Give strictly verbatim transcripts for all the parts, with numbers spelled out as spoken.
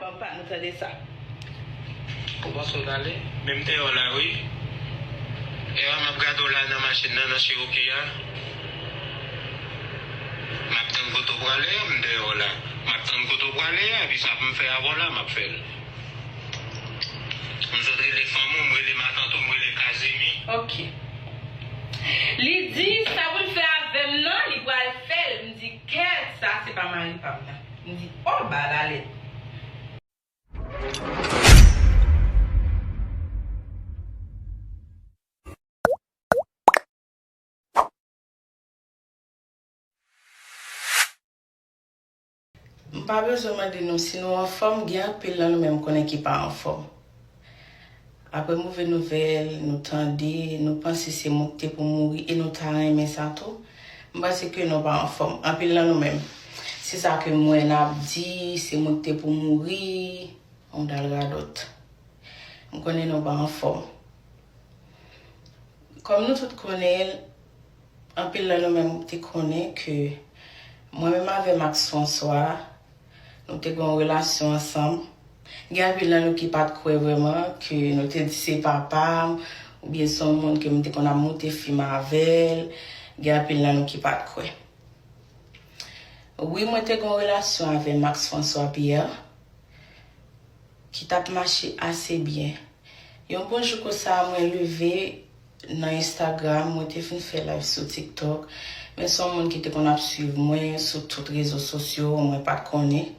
Papa, nou tande sa. Ou panse w t ale? Men m deyò la wi. Ewa m ap gade w la nan machin nan, nan Cherokee a. M ap tann kote w prale a, m deyò la. M ap tann kote w prale a, epi sa pou m fè avè w la, m ap fè l. M sot rele fanm ou, m rele matant ou, m rele Kazimi. Ok. Li di sa pou l fè avè m nan, li pral fè l. M di kèt, sa se pa mari pa m nan. M di o, ba l alèt. M pa bezwen mande nou si nou anfòm, gen anpil nan nou menm konnen ki pa anfòm. Apre move nouvèl, nou tande, nou panse se mwen ki te pou mouri e nou ta renmen sa tou. M panse ke nou pa anfòm, anpil nan nou menm. Se sa ke m wè n ap di, se mwen ki te pou mouri, yon dal radòt. M konnen nou pa anfòm. Kòm nou tout konnen, anpil nan nou menm te konnen ke mwen menm avè Max François, nou te gen yon relasyon ansanm. Gen anpil nan nou ki pa t kwè vrèman ke nou te di se papa m, oubyen se yon moun ke m te konn ap moute fim avè l. Gen anpil nan nou ki pa t kwè. Wi, mwen te gen yon relasyon avè Max François Pierre ki t ap mache ase byen. Yon bon jou konsa, mwen leve nan Instagram, mwen te fin fè live sou TikTok, men se yon moun ki te konn ap swiv mwen sou tout rezo sosyo, mwen pa t konnen.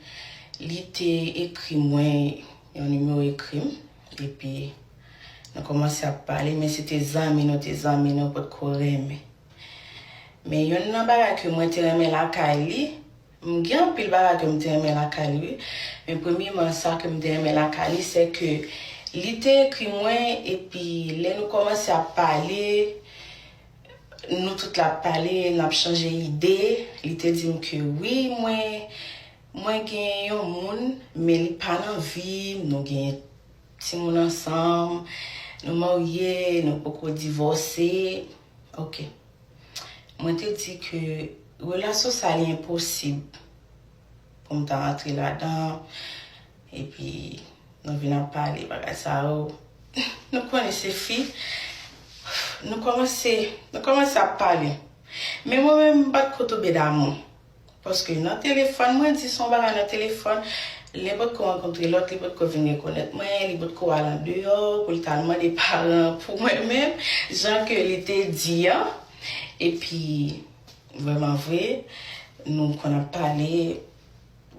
Li te ekri mwen yon nimewo, ekri m, epi nou kòmanse ap pale, men se te zanmi nou te zanmi, nou potko renmen. Men youn nan bagay ke mwen te renmen lakay li, m gen anpil bagay ke m te renmen lakay li wi, men premyeman sa ke m te renmen lakay li se ke li te ekri mwen, epi lè nou kòmanse ap pale, nou tout la ap pale, n ap chanje ide, li te di m ke wi, mwen, mwen gen yon moun, men li pa nan vi m, nou gen timoun ansanm, nou marye, nou poko divòse. Ok. Mwen te di ke relasyon sa li enposib pou m ta rantre ladan, epi nou vin ap pale bagay sa yo. Nou konnen se fi, nou kòmanse, nou kòmanse ap pale. Men mwen menm, m pa t ko tonbe damou. Paske nan telefòn, mwen di se yon bagay nan telefòn, li potko rankontre lòt, li potko vin rekonèt mwen, li potko al andeyò pou l t al mande paran pou mwen menm, jan ke li te di an. Epi, vrèman vre, nou konn ap pale,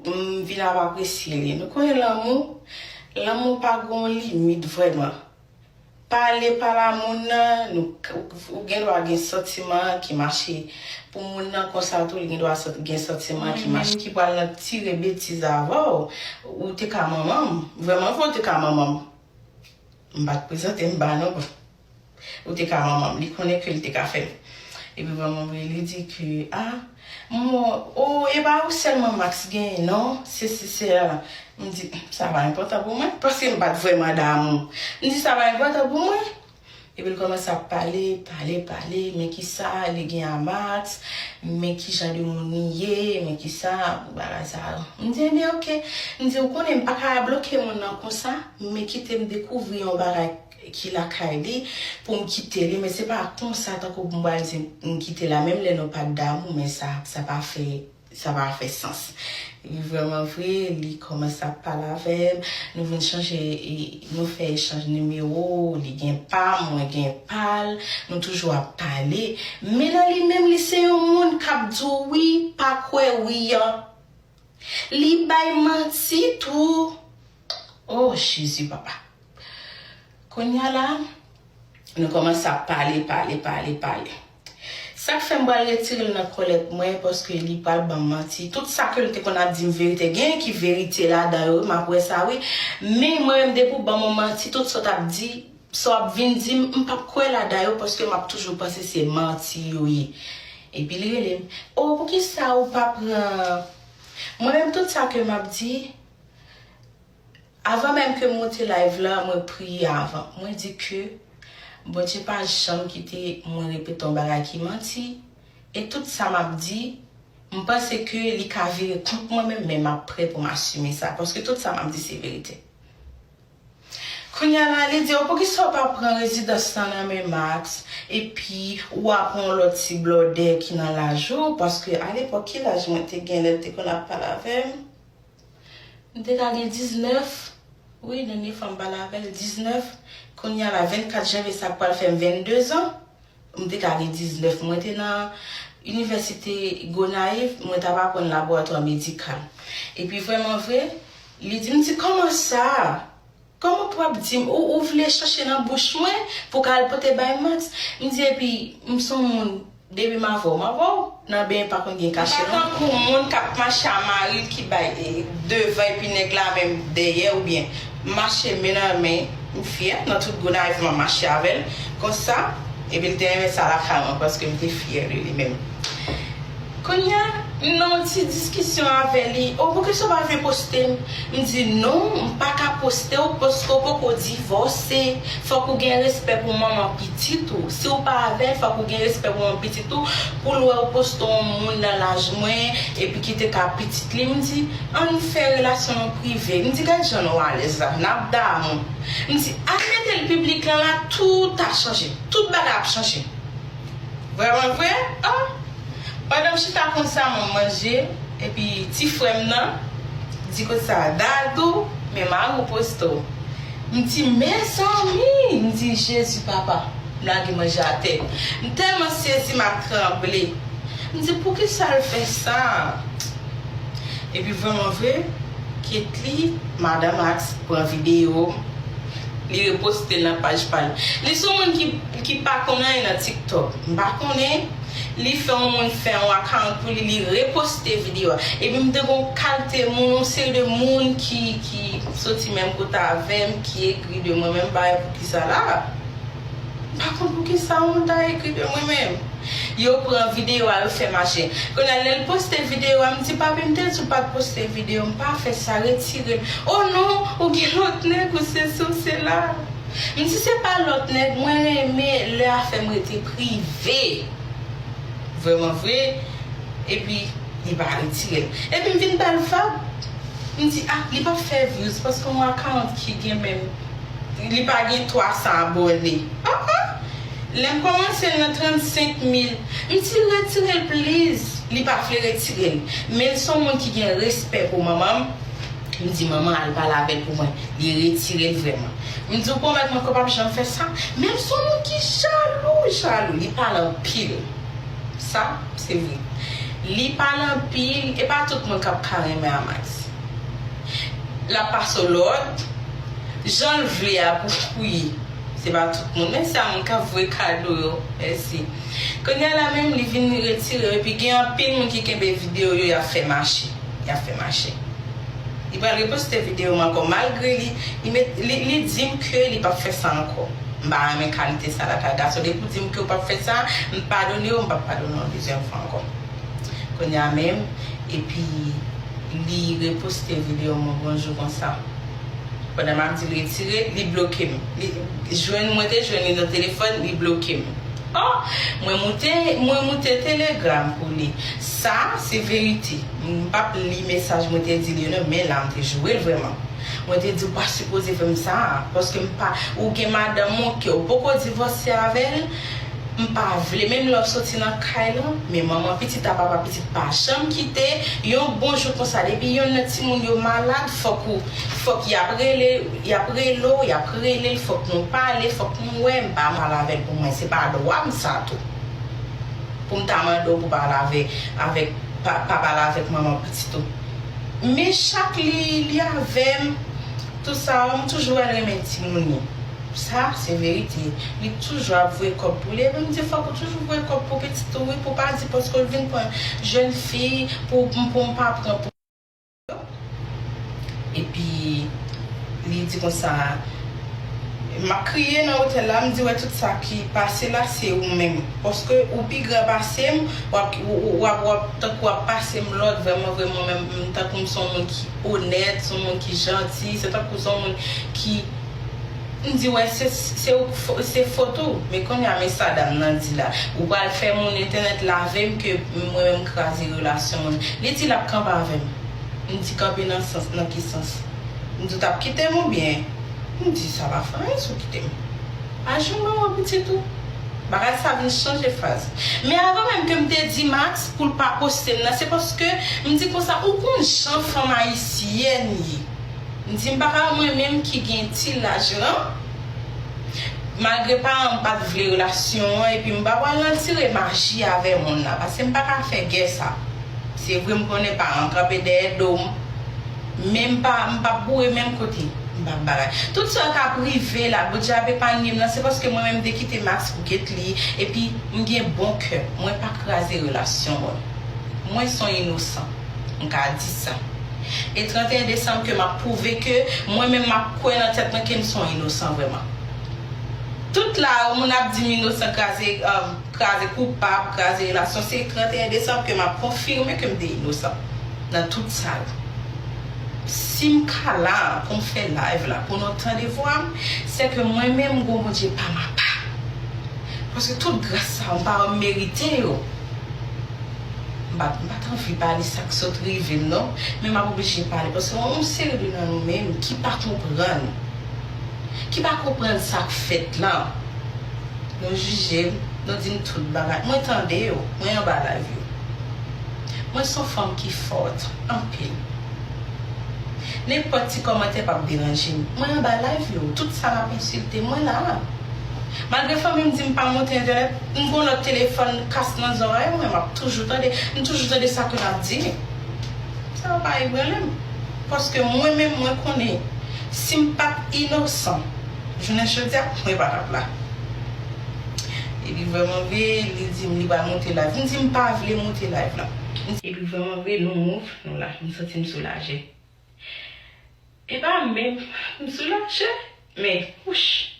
m vin ap apresye li. Nou konnen lanmou, lanmou pa gen yon limit vrèman. Pale, pale a moun nan, nou, ou, ou gen dwa gen santiman ki mache pou moun nan konsa tou, li gen dwa san- gen santiman ki mache, ki pral nan tire betiz avè w. Ou te ka manman m, vrèman vre ou te ka manman m. M pa t prezante m ba non. Ou te ka manman m, li konnen ke li te ka fè m. Epi manman m li di ke, a, m, o, e pa ou sèlman Max genyen non, sesi sela. M di, sa pa enpòtan pou mwen, paske m pa t vrèman damou. M di, sa pa enpòtan pou mwen. Epi l kòmanse ap pale, pale, pale, men kisa li gen a Max, men ki jan de moun li ye, men kisa, bagay sa yo. M di, ebyen, oke. M di, ou konnen m pa ka bloke moun nan konsa, men kite m dekouvri yon bagay ki lakay li, pou m kite li, men se pa konsa tankou pou m pral di m kite la, menm lè nou pa t damou, men sa, sa pa fè, sa pa fè sans. Epi vrèman vre, li kòmanse ap pale avè m, nou vin chanje, e, nou fè echanj nimewo, li gen pa m, mwen gen pa l, nou toujou ap pale. Men nan li menm, li se yon moun k ap di w wi, pa kwè wi an. Li bay manti tou. Oh, Jezi, papa. Kounye a la, nou kòmanse ap pale, pale, pale, pale. Sa k fè m pral retire l nan kòlèt mwen, paske li pral ban m manti. Tout sa ke l te konn ap di m verite, genyen ki verite ladan yo, m ap wè sa wi. Men mwen menm, depi w ban m yon manti, tout sa w t ap di, sa w ap vin di m, m p ap kwè ladan yo, paske m ap toujou panse se manti yo ye. Epi li rele m, o, poukisa ou pa pran. Mwen menm, tout sa ke m ap di, avan menm ke m monte live la, mwen priye avan. Mwen di ke Bondye pa janm kite mwen repete yon bagay ki manti. E tout sa m ap di, M panse ke li ka vire kont mwen menm, men m ap prè pou m asime sa, paske tout sa m ap di se verite. Kounye a la, li di, "O, poukisa w pa pran rezidans lan nan men Max, epi w a pran yon lòt ti blòdè ki nan laj ou?" Paske alepòk, ki laj mwen te gen lè l te konn ap pale avè m? M te ka gen diznèf. Wi, dènye fwa m pale avè l, diznèf. Kounye a la, vennkat janvye sa k pral fè m venndezan. M te ka gen diznèf. Mwen te nan Inivèsite Gonayiv, mwen t ap aprann laboratwa medikal. Epi vrèman vre, li di m, di, "Kòman sa? Kòman pou w ap di m, ou, ou vle chache nan bouch mwen pou w ka al pote bay Max?" M di, "Epi, m se yon moun, depi m avè w, m avè w. Nan benyen pa konn gen kache, non." M pa tankou moun k ap mache a mari l ki bay, eh, devan epi nèg la menm dèyè, oubyen m mache men nan men, m fyè, nan tout Gonayiv mwen mache avè l konsa, epi l te renmen sa lakay mwen, paske m te fyè de li menm. Kounye a, m nan yon ti diskisyon avè li, "O, poukisa w pa vle poste m?" M di, "Non, m pa ka poste w, paske w poko divòse. Fòk ou gen respè pou manman pitit ou. Si w pa avè l, fòk ou gen respè pou manman pitit ou, pou l wè w poste yon moun nan laj mwen, epi ki te ka pitit li." M di, "Ann fè relasyon nou prive." M di, "Gad jan nou alèz la, n ap damou." M di, "Al mete l piblik lan la, tout a chanje. Tout bagay ap chanje." Vrèman vre? Ah! Pandan m chita konsa, mwen manje, epi ti frè m nan di konsa, "Dadou, men mari w poste w." M di, "Mezanmi!" M di, "Jezi, papa!" M lage manje atè. M tèlman sezi, m ap tranble. M di, "Poukisa l fè sa?" Epi vrèman vre, Ketly, madan Max, pran videyo, li reposte l nan paj pa l. Li se yon moun ki, ki pa konn anyen nan TikTok. M pa konnen, li fè yon moun fè yon account pou li, li reposte videyo a. Epi m te gen yon kalite moun, yon seri de moun ki, ki soti menm kote avè m, ki ekri de mwen menm, m pa wè poukisa la. M pa konn poukisa yon moun ta ekri de mwen menm. Yo pran videyo a, yo fè mache. Kounye a, lè l poste videyo a, m di, "Papi, m te di w pa t poste videyo, m pa fè sa, retire l." "O non, ou gen lòt nèg, ou sesi, ou sela." M di, "Se pa lòt nèg, mwen renmen lè afè m rete prive." Vrèman vre. Epi, li pa retire l. Epi m vin ba l vag. M di, "Ah, li p ap fè views, paske yon account ki gen menm, li pa gen twa san abòne." Ah, ah! Lè m kòmanse l nan trannsenk mil, m di, "Retire l, please." Li pa vle retire l. Men l se yon moun ki gen respè pou manman m. M di, "Manman, al pale avè l pou mwen." Li retire l vrèman. M di, "Ou pwomèt mwen ke w p ap janm fè sa?" Men l se yon moun ki jalou, jalou. Li pale anpil. Sa, se vre. Li pale anpil, e pa tout moun k ap ka renmen a Max. L ap pase w lòd, jan l vle a pou, pou ye. Se pa tout moun. Mèsi a moun k ap voye kado yo. Mèsi. Kounye a la menm, li vin retire yo, epi gen anpil moun ki kenbe videyo yo, y ap fè mache. Y ap fè mache. Li pral reposte videyo m ankò, malgre li, li met, li, li di m ke li p ap fè sa ankò. M pa renmen kalite sa lakay gason. Depi w di m ke w p ap fè sa, m padone w, m p ap padone w yon dezyèm fwa ankò. Kounye a menm, epi li reposte videyo m yon bonjou konsa. Pandan m ap di l retire, li bloke m. Li jwenn, mwen te jwenn li nan telefòn, li bloke m. Oh, mwen moute, mwen moute Telegram pou li. Sa, se verite. M p ap li mesaj mwen te di li yo non, men la m te joure l vrèman. Mwen te di, "Ou pa sipoze fè m sa, paske m pa, ou gen madanm ou ke w poko divòse avè l, m pa vle, menm lè w soti nan kay lan, men manman pitit a papa pitit pa janm kite, yon bon jou konsa, depi yonn nan timoun yo malad, fòk ou, fòk y ap rele, y ap rele w, y ap rele l, fòk nou pale, fòk nou wè, m pa pale avè l pou mwen, se pa dwa m sa tou." Pou m ta mande w pou pale avè, avèk, pa, pa pale avèk manman pitit ou. Men chak li, li avè m, tout sa, m toujou wè l renmen timoun li. Sa, se verite. Li toujou ap voye kòb pou li. Epi m di, "Fòk ou toujou voye kòb pou pitit ou, wi, pou pa di paske l vin pran jèn fi, pou, pou, pou m pa pran pou yo." Epi, li di konsa, m ap kriye nan otèl la, m di, "Wè tout sa ki pase la, se ou menm. Paske ou pi gran pase m, w ap, w, w, w ap, w ap, tankou w ap pase m lòd, vrèman, vrèman, menm, m, tankou m se yon moun ki onèt, se yon moun ki janti, se tankou se yon moun ki, M di, wè, se, se, se fot ou. Men kounye a, men sa dam nan di la. Ou pral fè moun entènèt lave m ke mwen menm kraze relasyon moun. Li di l ap kanpe avè m. M di, kanpe nan sans, nan ki sans? M di, w t ap kite m oubyen? M di, sa pa fè anyen si w kite m. Pa janm ban mwen pitit ou. Bagay sa vin chanje faz. Men avan menm ke m te di Max pou l pa poste m nan, se paske m di konsa, ou konn jan fanm ayisyèn ye. M di m pa ka wè mwen menm ki gen ti laj lan, malgre paran m pa t vle relasyon an, epi m pa pral nan tire maji avè moun nan, paske m pa ka fè gè sa. Se vre m konnen paran kanpe dèyè do m, men m pa, m p ap boure menm kote, m p ap bagay. Tout sa k ap rive la, Bondye ap epanye m nan, se paske mwen menm m te kite Max pou Ketly, epi m gen bon kè, mwen pa kraze relasyon moun. Mwen se yon inosan, m ka di sa. E trannteyen desanm ke m ap pwouve ke mwen menm m ap kwè nan tèt mwen ke m se yon inosan vrèman. Tout la, moun ap di m inosan, kraze, um, kraze koupab, kraze relasyon. Se trannteyen desanm ke m ap konfime ke m te inosan nan tout sa yo. Si m ka la pou m fè live la, pou nou tande vwa m, se ke mwen menm m gon Bondye pa m apa. Paske tout gras sa yo, m pa merite yo. M pa, m pa t anvi pale sa k sot rive m non, men m ap oblije pale, paske yon seri de nan nou menm ki pa konprann, ki pa konprann sa k fèt lan. Nou jije m, nou di m tout bagay. Mwen tande yo, mwen anba live yo. Mwen se yon fanm ki fòt anpil. Nenpòt ti kòmantè p ap deranje m. Mwen anba live yo, tout sa n ap ensilte, mwen la. Malgre fanmi m di m pa monte entènèt, m gon lòt telefòn kas nan zòrèy mwen, m ap toujou tande, m toujou tande sa ke n ap di. Sa yo pa ebranle m. Paske mwen menm, mwen konnen, si m pa t inosan, jounen jodi a, mwen pa t ap la. Epi vrèman vre, li di m li pral monte live. M di m pa vle monte live la. Epi vrèman vre, nou move, nou la. M santi m soulaje. E pa menm m soulaje, men, wouch.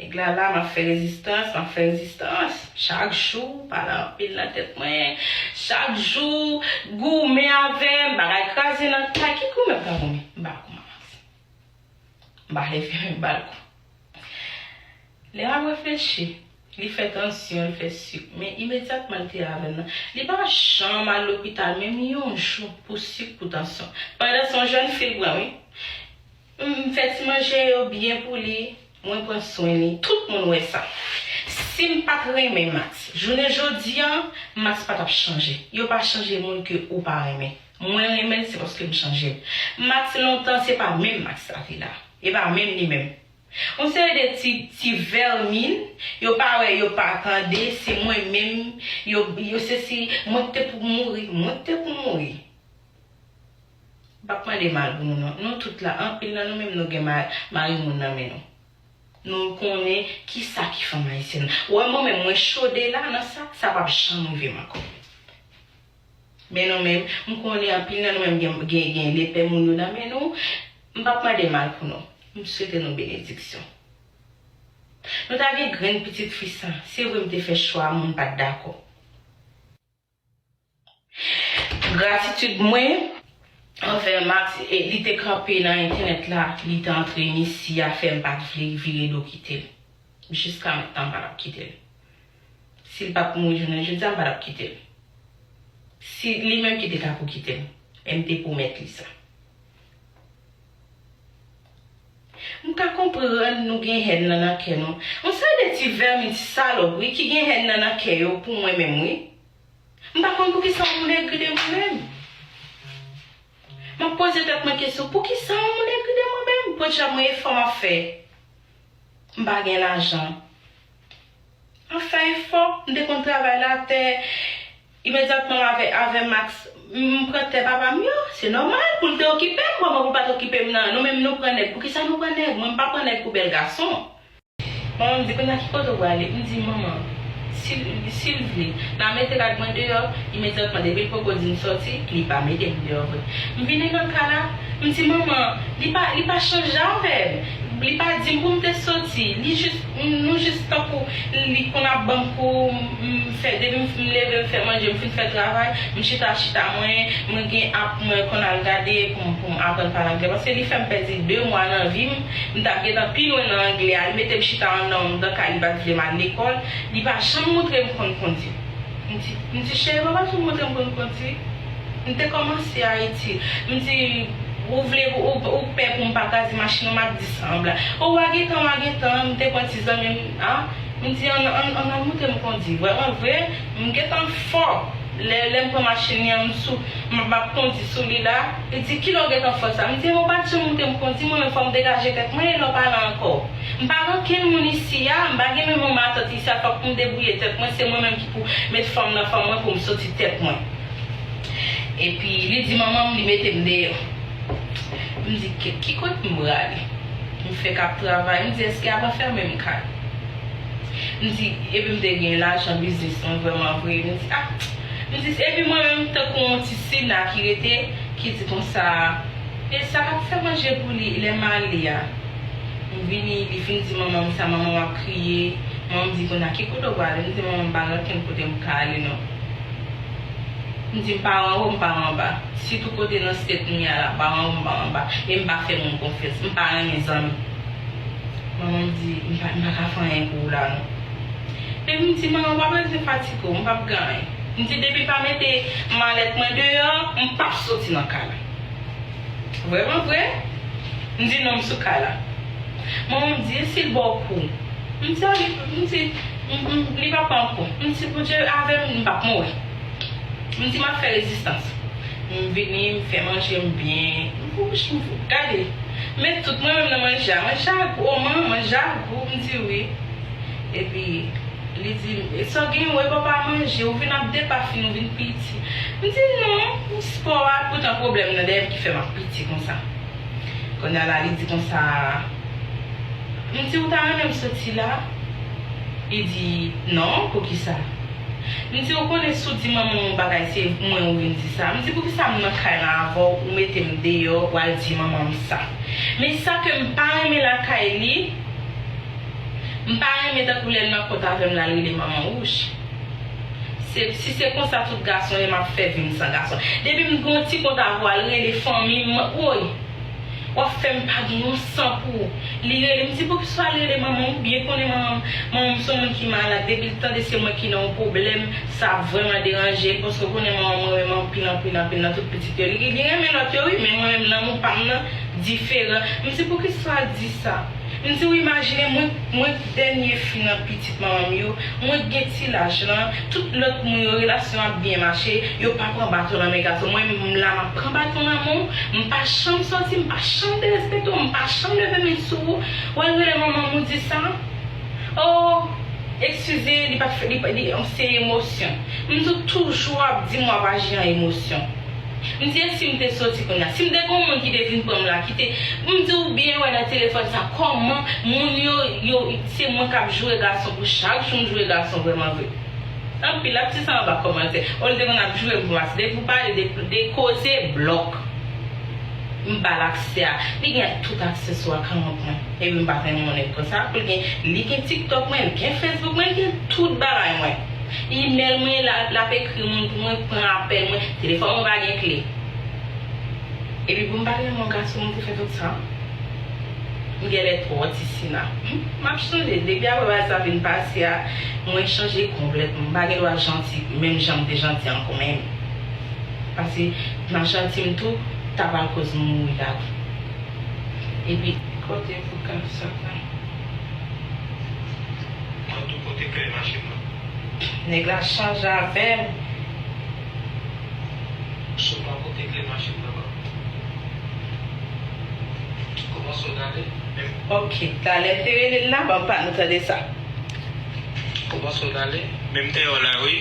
Nèg la la, m ap fè rezistans, m ap fè rezistans. Chak jou, pale anpil nan tèt mwen. Chak jou, goumen avè m, bagay kraze nan kay. Ki goumen m ka goumen? M pa goumen avè m. M pa leve men bal kou. Lè m ap reflechi, li fè tansyon, li fè sik, men imedyatman li te avè m nan, li pa janm al lopital menm yon jou pou sik, pou tansyon. Pandan se yon jèn fi l pran, wi. M fè ti manje yo byen pou li, mwen pran swen li. Tout moun wè sa. Si m pa t renmen Max, jounen jodi a, Max pa t ap chanje. Yo pa chanje moun ke ou pa renmen. Mwen renmen l, se paske m chanje l. Max lontan, se pa menm Max sa te la. E pa menm li menm. Yon seri de ti, ti vèmin, yo pa wè, yo pa tande, se mwen menm, yo, yo se si, mwen k te pou mouri, mwen k te pou mouri. M p ap mande mal pou nou non. Nou tout la, anpil nan nou menm nou gen ma-, mari moun nan men nou. Nou konnen kisa ki fanm ayisyèn. Ou wè mwen menm, mwen chode la nan sa, sa p ap janm rive m ankò. Men nou menm, m konnen anpil nan nou menm gen, gen, gen lepè moun yo nan men nou. M p ap mande mal pou nou. M swete nou benediksyon. Nou ta gen grenn pitit fi sa. Se vre m te fè chwa, moun pa t dakò. Gratitid mwen anvè Max, e, li te kanpe nan entènèt la, li te antre mesi afè m pa t vle vire do kite l. Jiska mentnan m pa t ap kite l. Si l pa t mouri jounen jodi a, m pa t ap kite l. Si li menm ki te ka pou kite m, e m te pwomèt li sa. M ka konprann nou gen hèn nan nan kè nou. Yon seri de ti vèmin, ti salòp, wi, ki gen hèn nan nan kè yo pou mwen menm, wi. M pa konn poukisa yon moun egri de mwen menm. M ap poze tèt mwen kesyon, poukisa yon moun egri de mwen menm? Podyab mwen efò m ap fè. M pa gen lajan. M ap fè efò, m te konn travay latè. Imedyatman avè, avè Max, m pran tè papa m yo. Se nòmal pou l te okipe m, kòman pou l pa t okipe m nan? Nou menm nou pran nèg. Poukisa nou pran nèg? Mwen m pa pran nèg pou bèl gason. Manman m di, kounye a ki kote w prale? M di, manman, si, si l vle, n a mete rad mwen deyò. Imedyatman, depi l poko di m sòti, li pa mete m deyò vre. M vini nan kay la, m di, manman, li pa, li pa chanje avè m. Li pa di m pou m te soti. Li jis, nou jis tankou li konn ap ban m kou, m fè, depi m leve, m fè manje, m fin fè travay, m chita, chita, mwen, mwen gen app mwen konn al gade pou m, pou m aprann pale anglè. Paske li fè m pèdi de mwa nan vi m, m t ap gentan pi lwen nan anglè a. Li mete m chita anndan, anndan kay, li pa t vle m al lekòl. Li pa janm montre m konn kondi. M di, m di, cheri, papa, sou montre m konn kondi. M te kòmanse Ayiti. M di, ou vle, ou, ou pè pou m pa kraze machin nan, m ap di sanblan. O, w a gentan, w a gentan, m te pran ti zanmi m, a, m di, ann, ann, ann al montre m kondi. Vrèman vre, m gentan fò. Lè, lè m pran machin li an, m sou, m, m ap kondi sou li la. Li di, kilè w gentan fò sa? M di, ebyen, w pa t janm montre m kondi, mwen menm fò m degaje tèt mwen, e lè w pale ankò. M pa gen okenn moun isi a, m pa gen menm yon matant isi a, fòk pou m debouye tèt mwen, se mwen menm ki pou met fòm nan fòm mwen pou m soti tèt mwen. Epi li di manman m, li mete m deyò. M di, ki, ki kote m prale? M fèk ap travay, m di, èske y ap anfèmen m kay? M di, epi m te gen lajan biznis mwen vrèman vre, m di, a, m di, epi mwen menm tankou yon ti Sina ki rete, ki di konsa, e sa k ap fè manje pou li lè m ale a. M vini, li fin di manman m sa, manman m ap kriye. Manman m di, kounye a, ki kote w prale? M di, manman m, m pa gen okenn kote m ka ale non. M di, m pa anwo, m pa anba. Sitou kote nan state m ye a la, m pa anwo, m pa anba. E m pa fè moun konfyans. M pa renmen zanmi. Manman m di, m pa, m pa ka fè anyen pou ou la non. Epi m di, manman, w pa bezwen fatige w, m p ap gen anyen. M di, depi l pa mete malèt mwen deyò, m p ap soti nan kay la. Vrèman vre? M di, non, m sou kay la. Manman m di, e si l ba w kou? M di, a, li, m di, m, m, li p ap pran kou. M di, Bondye avè m, m p ap mouri. M di, m ap fè rezistans. M vini, m fè manje m byen. M fouch, m fou. Gade. Men tout mwen menm nan manje a. Manje a gou, manman, manje a gou. M di, wi. Epi, li di, e sa w gen, wè papa manje, ou vin ap depafine, ou vin piti. M di, non, spò a, poutan pwoblèm nan dèyè m ki fè m ap piti konsa. Kounye a la, li di konsa, m di, ou ta renmen m soti la? Li di, non, poukisa? M di, ou konnen si w di manman w yon bagay, se mwen ou vin di sa. M di, poukisa m nan kay la avè w, ou mete m deyò, w al di manman m sa? Men sa ke m pa renmen lakay li, m pa renmen tankou lè l nan kont avè m, l al rele manman wouch. Se, si se konsa tout gason ye, m ap fè vi m san gason. Depi m gen yon ti kont avè w, al rele fanmi m, woy! W ap fè m pa gen yon san pou ou. Li rele m, di, poukisa w al rele manman w? Ou byen konnen manman m, manman m se yon moun ki malad. Depi l tande se mwen ki nan yon pwoblèm, sa ap vrèman deranje l, paske w konnen manman m renmen m anpil, anpil, anpil nan tout pitit yo. Li, li renmen lòt yo, wi, men mwen menm, lanmou pa m nan diferan. M di, poukisa w al di sa? M di, w imajine, mwen, mwen dènye fi nan pitit manman m yo, mwen gen ti laj lan, tout lòt moun yo, relasyon ap byen mache, yo pa pran baton nan men gason. Mwen menm la, m ap pran baton nan men w, m pa janm sòti, m pa janm derespekte w, m pa janm leve men sou ou, w al rele manman m ou di sa? Oh, eskize, li pa t fè, li pa, li, se emosyon. M di w toujou ap di m w ap aji an emosyon. M di, e si m te soti kounye a? Si m te gen yon moun ki te vin pran m la, ki te, m di w byen wè nan telefòn sa, kòman moun yo, yo, se mwen k ap joure gason pou chak jou m joure gason vrèman vre. Anpil ap di sa anba kòmantè. Olye te konn ap joure m pou masi. Depi w pale de, de koze, blòk. M ba l aksè a. Li gen tout aksè sou akawont mwen. Epi m pa fè yon nèg konsa. Pou l gen, li gen TikTok mwen, li gen Facebook mwen, li gen tout bagay mwen. Email mwen, l ap, l ap ekri moun pou mwen, pran apèl mwen. Telefòn mwen pa gen kle. Epi pou m pa renmen yon gason, m te fè tout sa. M genlè twò ti Sina. M ap chanje. Depi apre bagay sa vin pase a, mwen chanje konplètman. M pa gen dwa janti menm jan m te janti ankò menm. Paske nan janti m tou, ta pral koz m mouri la tou. Epi, kote pou kal sa la? Mwen tou pote kle machin nan. Nèg la chanje avè m. Sou pa pote kle machin nan ban m. Kòmanse w n ale, menm. Ok, talè m te rele l la, ban m pa nou tande sa. Kòmanse w n ale, menm deyò la, wi.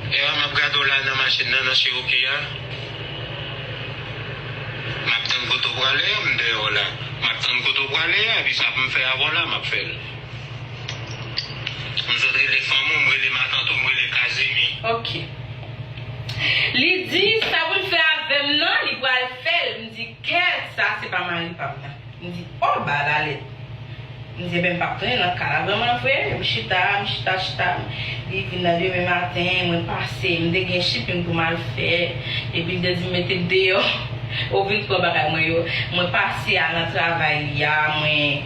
E a, m ap gade w la nan machin nan, nan Cherokee a. M ap tann kote w prale a, m deyò la. M ap tann kote w prale a, epi sa pou m fè avè w la, m ap fè l. M sot rele fanmi w, m rele matant ou, m rele Kazimi. Ok. Li di, sa pou l fè avè m nan, li pral fè l. M di, kèt, sa se pa mari pa m nan. M di, "O, ba la lèd." M di, "Ebyen, m p ap tounen nan kay la vrèman vre." M chita, m chita, chita. Li vin nan demen maten, mwen pase, m te gen shipping pou m al fè. Epi l te di m mete deyò, ou vin pran bagay mwen yo. Mwen pase a nan travay li a, mwen,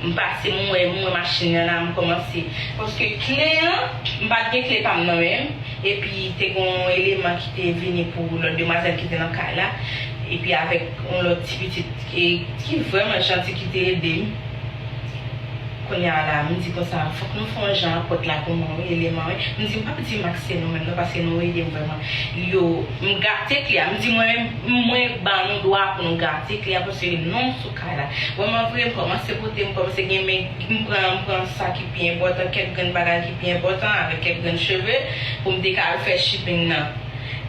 m pase, m wè, m wè machin nan la, m kòmanse. Paske kle an, m pa t gen kle pa m nan men m. Epi te gen yon eleman ki te vini pou lòt demwazèl ki te nan kay la. Epi avèk yon lòt ti pitit ki, ki vrèman janti ki te ede m. Kounye a la, m di konsa, fòk nou fè yon jan ak pòt la pou mwen, wi, eleman, wi. M di, m p ap di Max se nou menm, non, paske nou ede m vrèman. Yo, m gate kle a. M di, mwen menm, mwen ba nou dwa pou nou gate kle a, paske non m sou kay la. Vrèman vre, m kòmanse pote, m kòmanse gen men, m pran, m pran sa ki pi enpòtan, kèk grenn bagay ki pi enpòtan, avèk kèk grenn cheve, pou m te ka al fè shipping nan.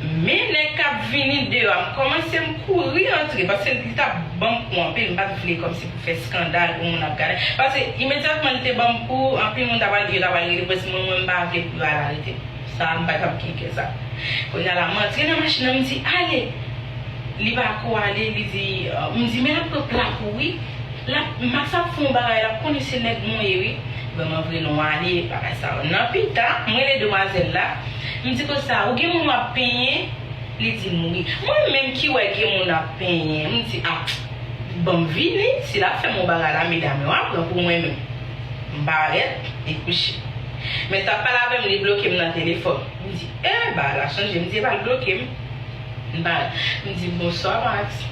Men nèg k ap vini deyò a, m kòmanse m kouri antre, paske li t ap ban m kou anpil, m pa t vle kòmsi pou fè eskandal pou moun ap gade. Paske imedyatman li te ban m kou, anpil moun t ap al, yo t ap al rele prens, mwen, mwen m pa vle pou yo al arete m. Sa, m pa t ap gen kè sa. Kounye a la, m antre nan machin nan, m di, "Ale!" Li pa ko ale, li di, m di, "Men l ap pran pla pou wi." L ap, Max ap fè yon bagay, l ap konnen se nèg mwen ye wi. Vrèman vre, nou ale, bagay sa yo. Nan pita, m rele demwazèl la, m di konsa, "Ou gen moun w ap penyen?" Li di m wi. Mwen menm ki wè gen moun ap penyen, m di, "A, ban m vini, si l ap fè m yon bagay la, medam yo ap pran pou mwen menm." M parèt, li kouche. Men l t ap pale avè m, li bloke m nan telefòn. M di, "E, bagay la chanje." M di, "E pa l bloke m." M parèt. M di, "Bonswa, Max."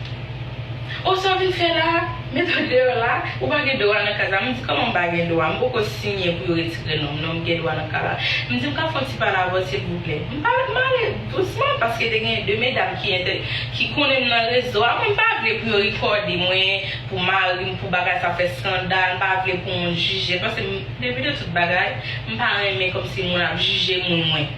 "O, sa w vin fè la? Met w deyò la, ou pa gen dwa nan kay sa." M di, "Kòman m pa gen dwa? M poko siyen pou yo retire non m, non, m gen dwa nan kay la." M di, "M ka fè yon ti pale avè w, silvouplè?" M pale, m pale dousman, paske te gen de medam ki entè-, ki konnen m nan rezo a. Mwen, m pa vle pou yo rekòde mwen, pou mari m, pou bagay sa fè eskandal, m pa vle pou moun jije, paske m, depi de tout bagay, m pa renmen kòmsi moun ap jije moun mwen.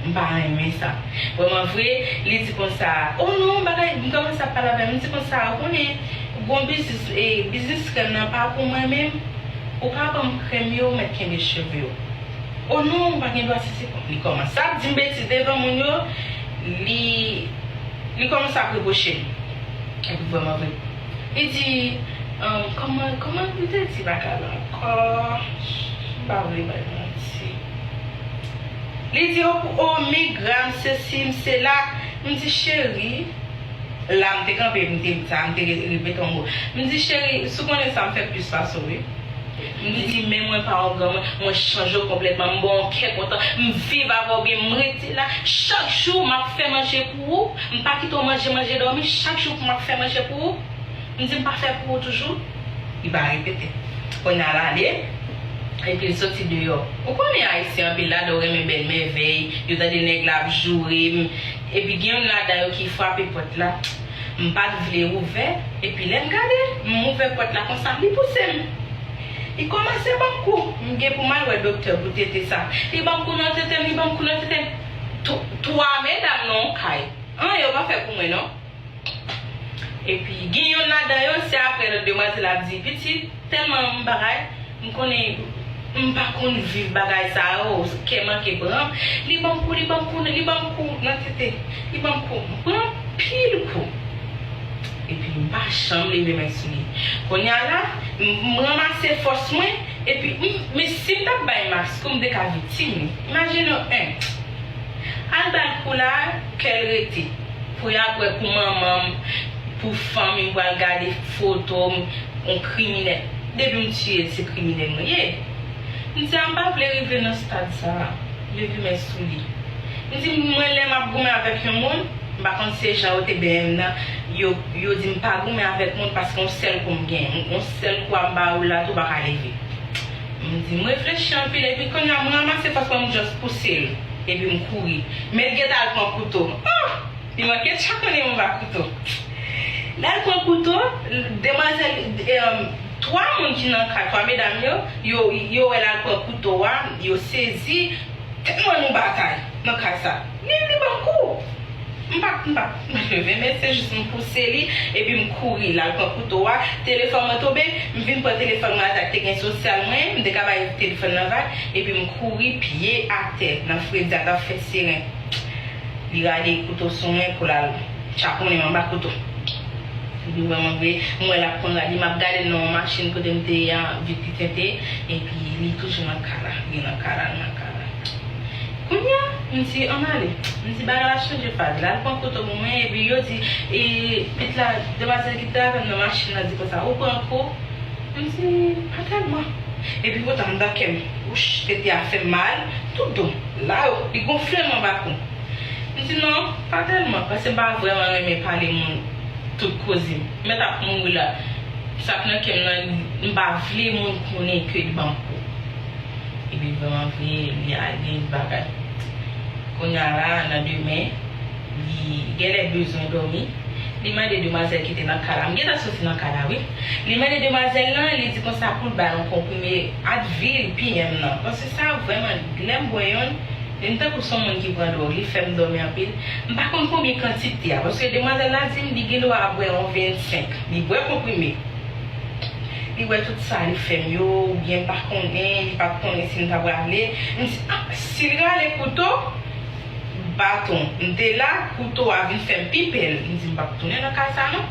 M pa renmen sa. Vrèman vre, li di konsa, "O non, bagay," m kòmanse ap pale avè l, m di konsa, "Ou konnen, gon biznis, e, biznis krèm nan pa pou mwen menm, ou ka ban m krèm yo, mèt kenbe cheve yo." "O non, ou pa gen dwa sesi." Li kòmanse ap di m betiz devan moun yo, li, li kòmanse ap repwoche m. Epi vrèman vre. Li di, um, kòman, kòman li te di bagay la ankò? M pa vle bay manti. Li di, "O, o, men gra m, sesi m, sela." M di, "Cheri," la m te kanpe, m te, sa, m te re-, repete yon mo. M di, "Cheri, si w konnen sa, m fè plis pase w, wi." M di, "Men mwen pa yon granmoun, mwen chanje w konplètman, m ba w yon kè kontan, m viv avè w byen, m rete la. Chak jou, m ap fè manje pou ou, m pa kite w manje, manje, dòmi, chak jou pou m ap fè manje pou ou." M di, "M pa fè pou ou toujou?" Li pa repete. Kounye a l ale, epi l soti deyò. Ou konnen Ayisyen anpil ladan yo renmen bèl mèvèy, yo tande nèg la ap joure m, epi gen youn ladan yo ki frape pòt la. M pa t vle ouvè, epi lè m gade, m ouvè pòt la konsa, li pouse m. Li kòmanse ban m kou. M gen pou m al wè doktè pou tete sa. Li ban m kou nan tete m, li ban m kou nan tete m. Tw-, twa medam nan yon kay. Anyen yo pa fè pou mwen, non. Epi, gen youn ladan yo, se apre lòt demwazèl ap di, "Pitit, tèlman m bagay, m konnen m pa konn viv bagay sa yo, kè manke pran m." Li ban m kou, li ban m kou, li ban m kou nan tete, li ban m kou. M pran anpil kou. Epi, m pa janm leve men sou li. Kounye a la, m, m ranmase fòs mwen, epi, m, men si m t ap bay Max kou, m te ka viktim li. Imajine w, en. Al ba l kou la, kè l rete. Pou y ap wè pou manman m, pou fanmi m pral gade foto m, yon kriminèl. Depi m tiye l, se kriminèl mwen ye. M di a m pa vle rive nan stad sa a, leve men sou li. M di mwen lè m ap goumen avèk yon moun, m pa konn se jan yo te benyen m nan, yo, yo di m pa goumen avèk moun paske yon sèl kou m gen, yon sèl kou a m ba ou l la tou pa ka leve. M di m reflechi anpil epi kounye a m ranmase fòs mwen m just pouse l epi m kouri. Men l gentan al pran kouto. Oh! Li manke tchakonnen yon va kouto. Lè l pran kouto, demwazèl, em, twa moun ki nan kay, twa medam yo, yo, yo wè l al pran kouto a, yo sezi, tèlman nou batay nan kay sa. Li, li ban m kou. M pa, m pa, m pa leve, men se jis m pouse li, epi m kouri, l al pran kouto a, telefòn mwen tonbe, m vin pran telefòn mwen atè, te gen sosyal mwen, m te ka bay telefòn nan vag, epi m kouri pye atè, nan fredi a t ap fè siren. Li rale kouto sou mwen pou l al tchakonnen m anba kouto. Li vrèman vre, m wè l ap pran rad li, m ap gade nan yon machin kote m te ye a, vit li tente, epi li toujou nan ka la, li nan ka la, nan ka la. Kounye a, m di, ann ale. M di, bagay la chanje faz. L al pran kou tou pou mwen, epi yo di, e, pit la, demwazèl ki te avè m nan machin nan di konsa, ou pran kou? M di, pa tèlman. Epi poutan, anndan kè m, wouch, tete a fè m mal, tout do m. La, li gonfle m anba kou. M di, non, pa tèlman, paske m pa vrèman renmen pale moun tout koze m. M mèt ap mouri la. Sa k nan kè m nan, m pa vle moun konnen ke li ban m kou. Epi vrèman vre, li al gen bagay. Kounye a la, nan demen, li genlè bezwen dòmi. Li mande demwazèl ki te nan ka la. M gentan soti nan ka la, wi. Li mande demwazèl lan, li di konsa pou l ba l yon konprime Advil P M nan. Paske sa vrèman, lè m bwè yonn, li m tankou se yon moun ki pran dwòg, li fè m dòmi anpil. M pa konn konbyen kantite a, paske demwazèl la di m li gen dwa bwè yon vennsenk. Li bwè konprime. Li wè tout sa li fè m yo, oubyen m pa konnen, li pa t konnen si m ta prale. M di, ah, si l rale kouto, baton. M te la, kouto a vin fè m pi pè. M di, m p ap tounen nan ka sa non.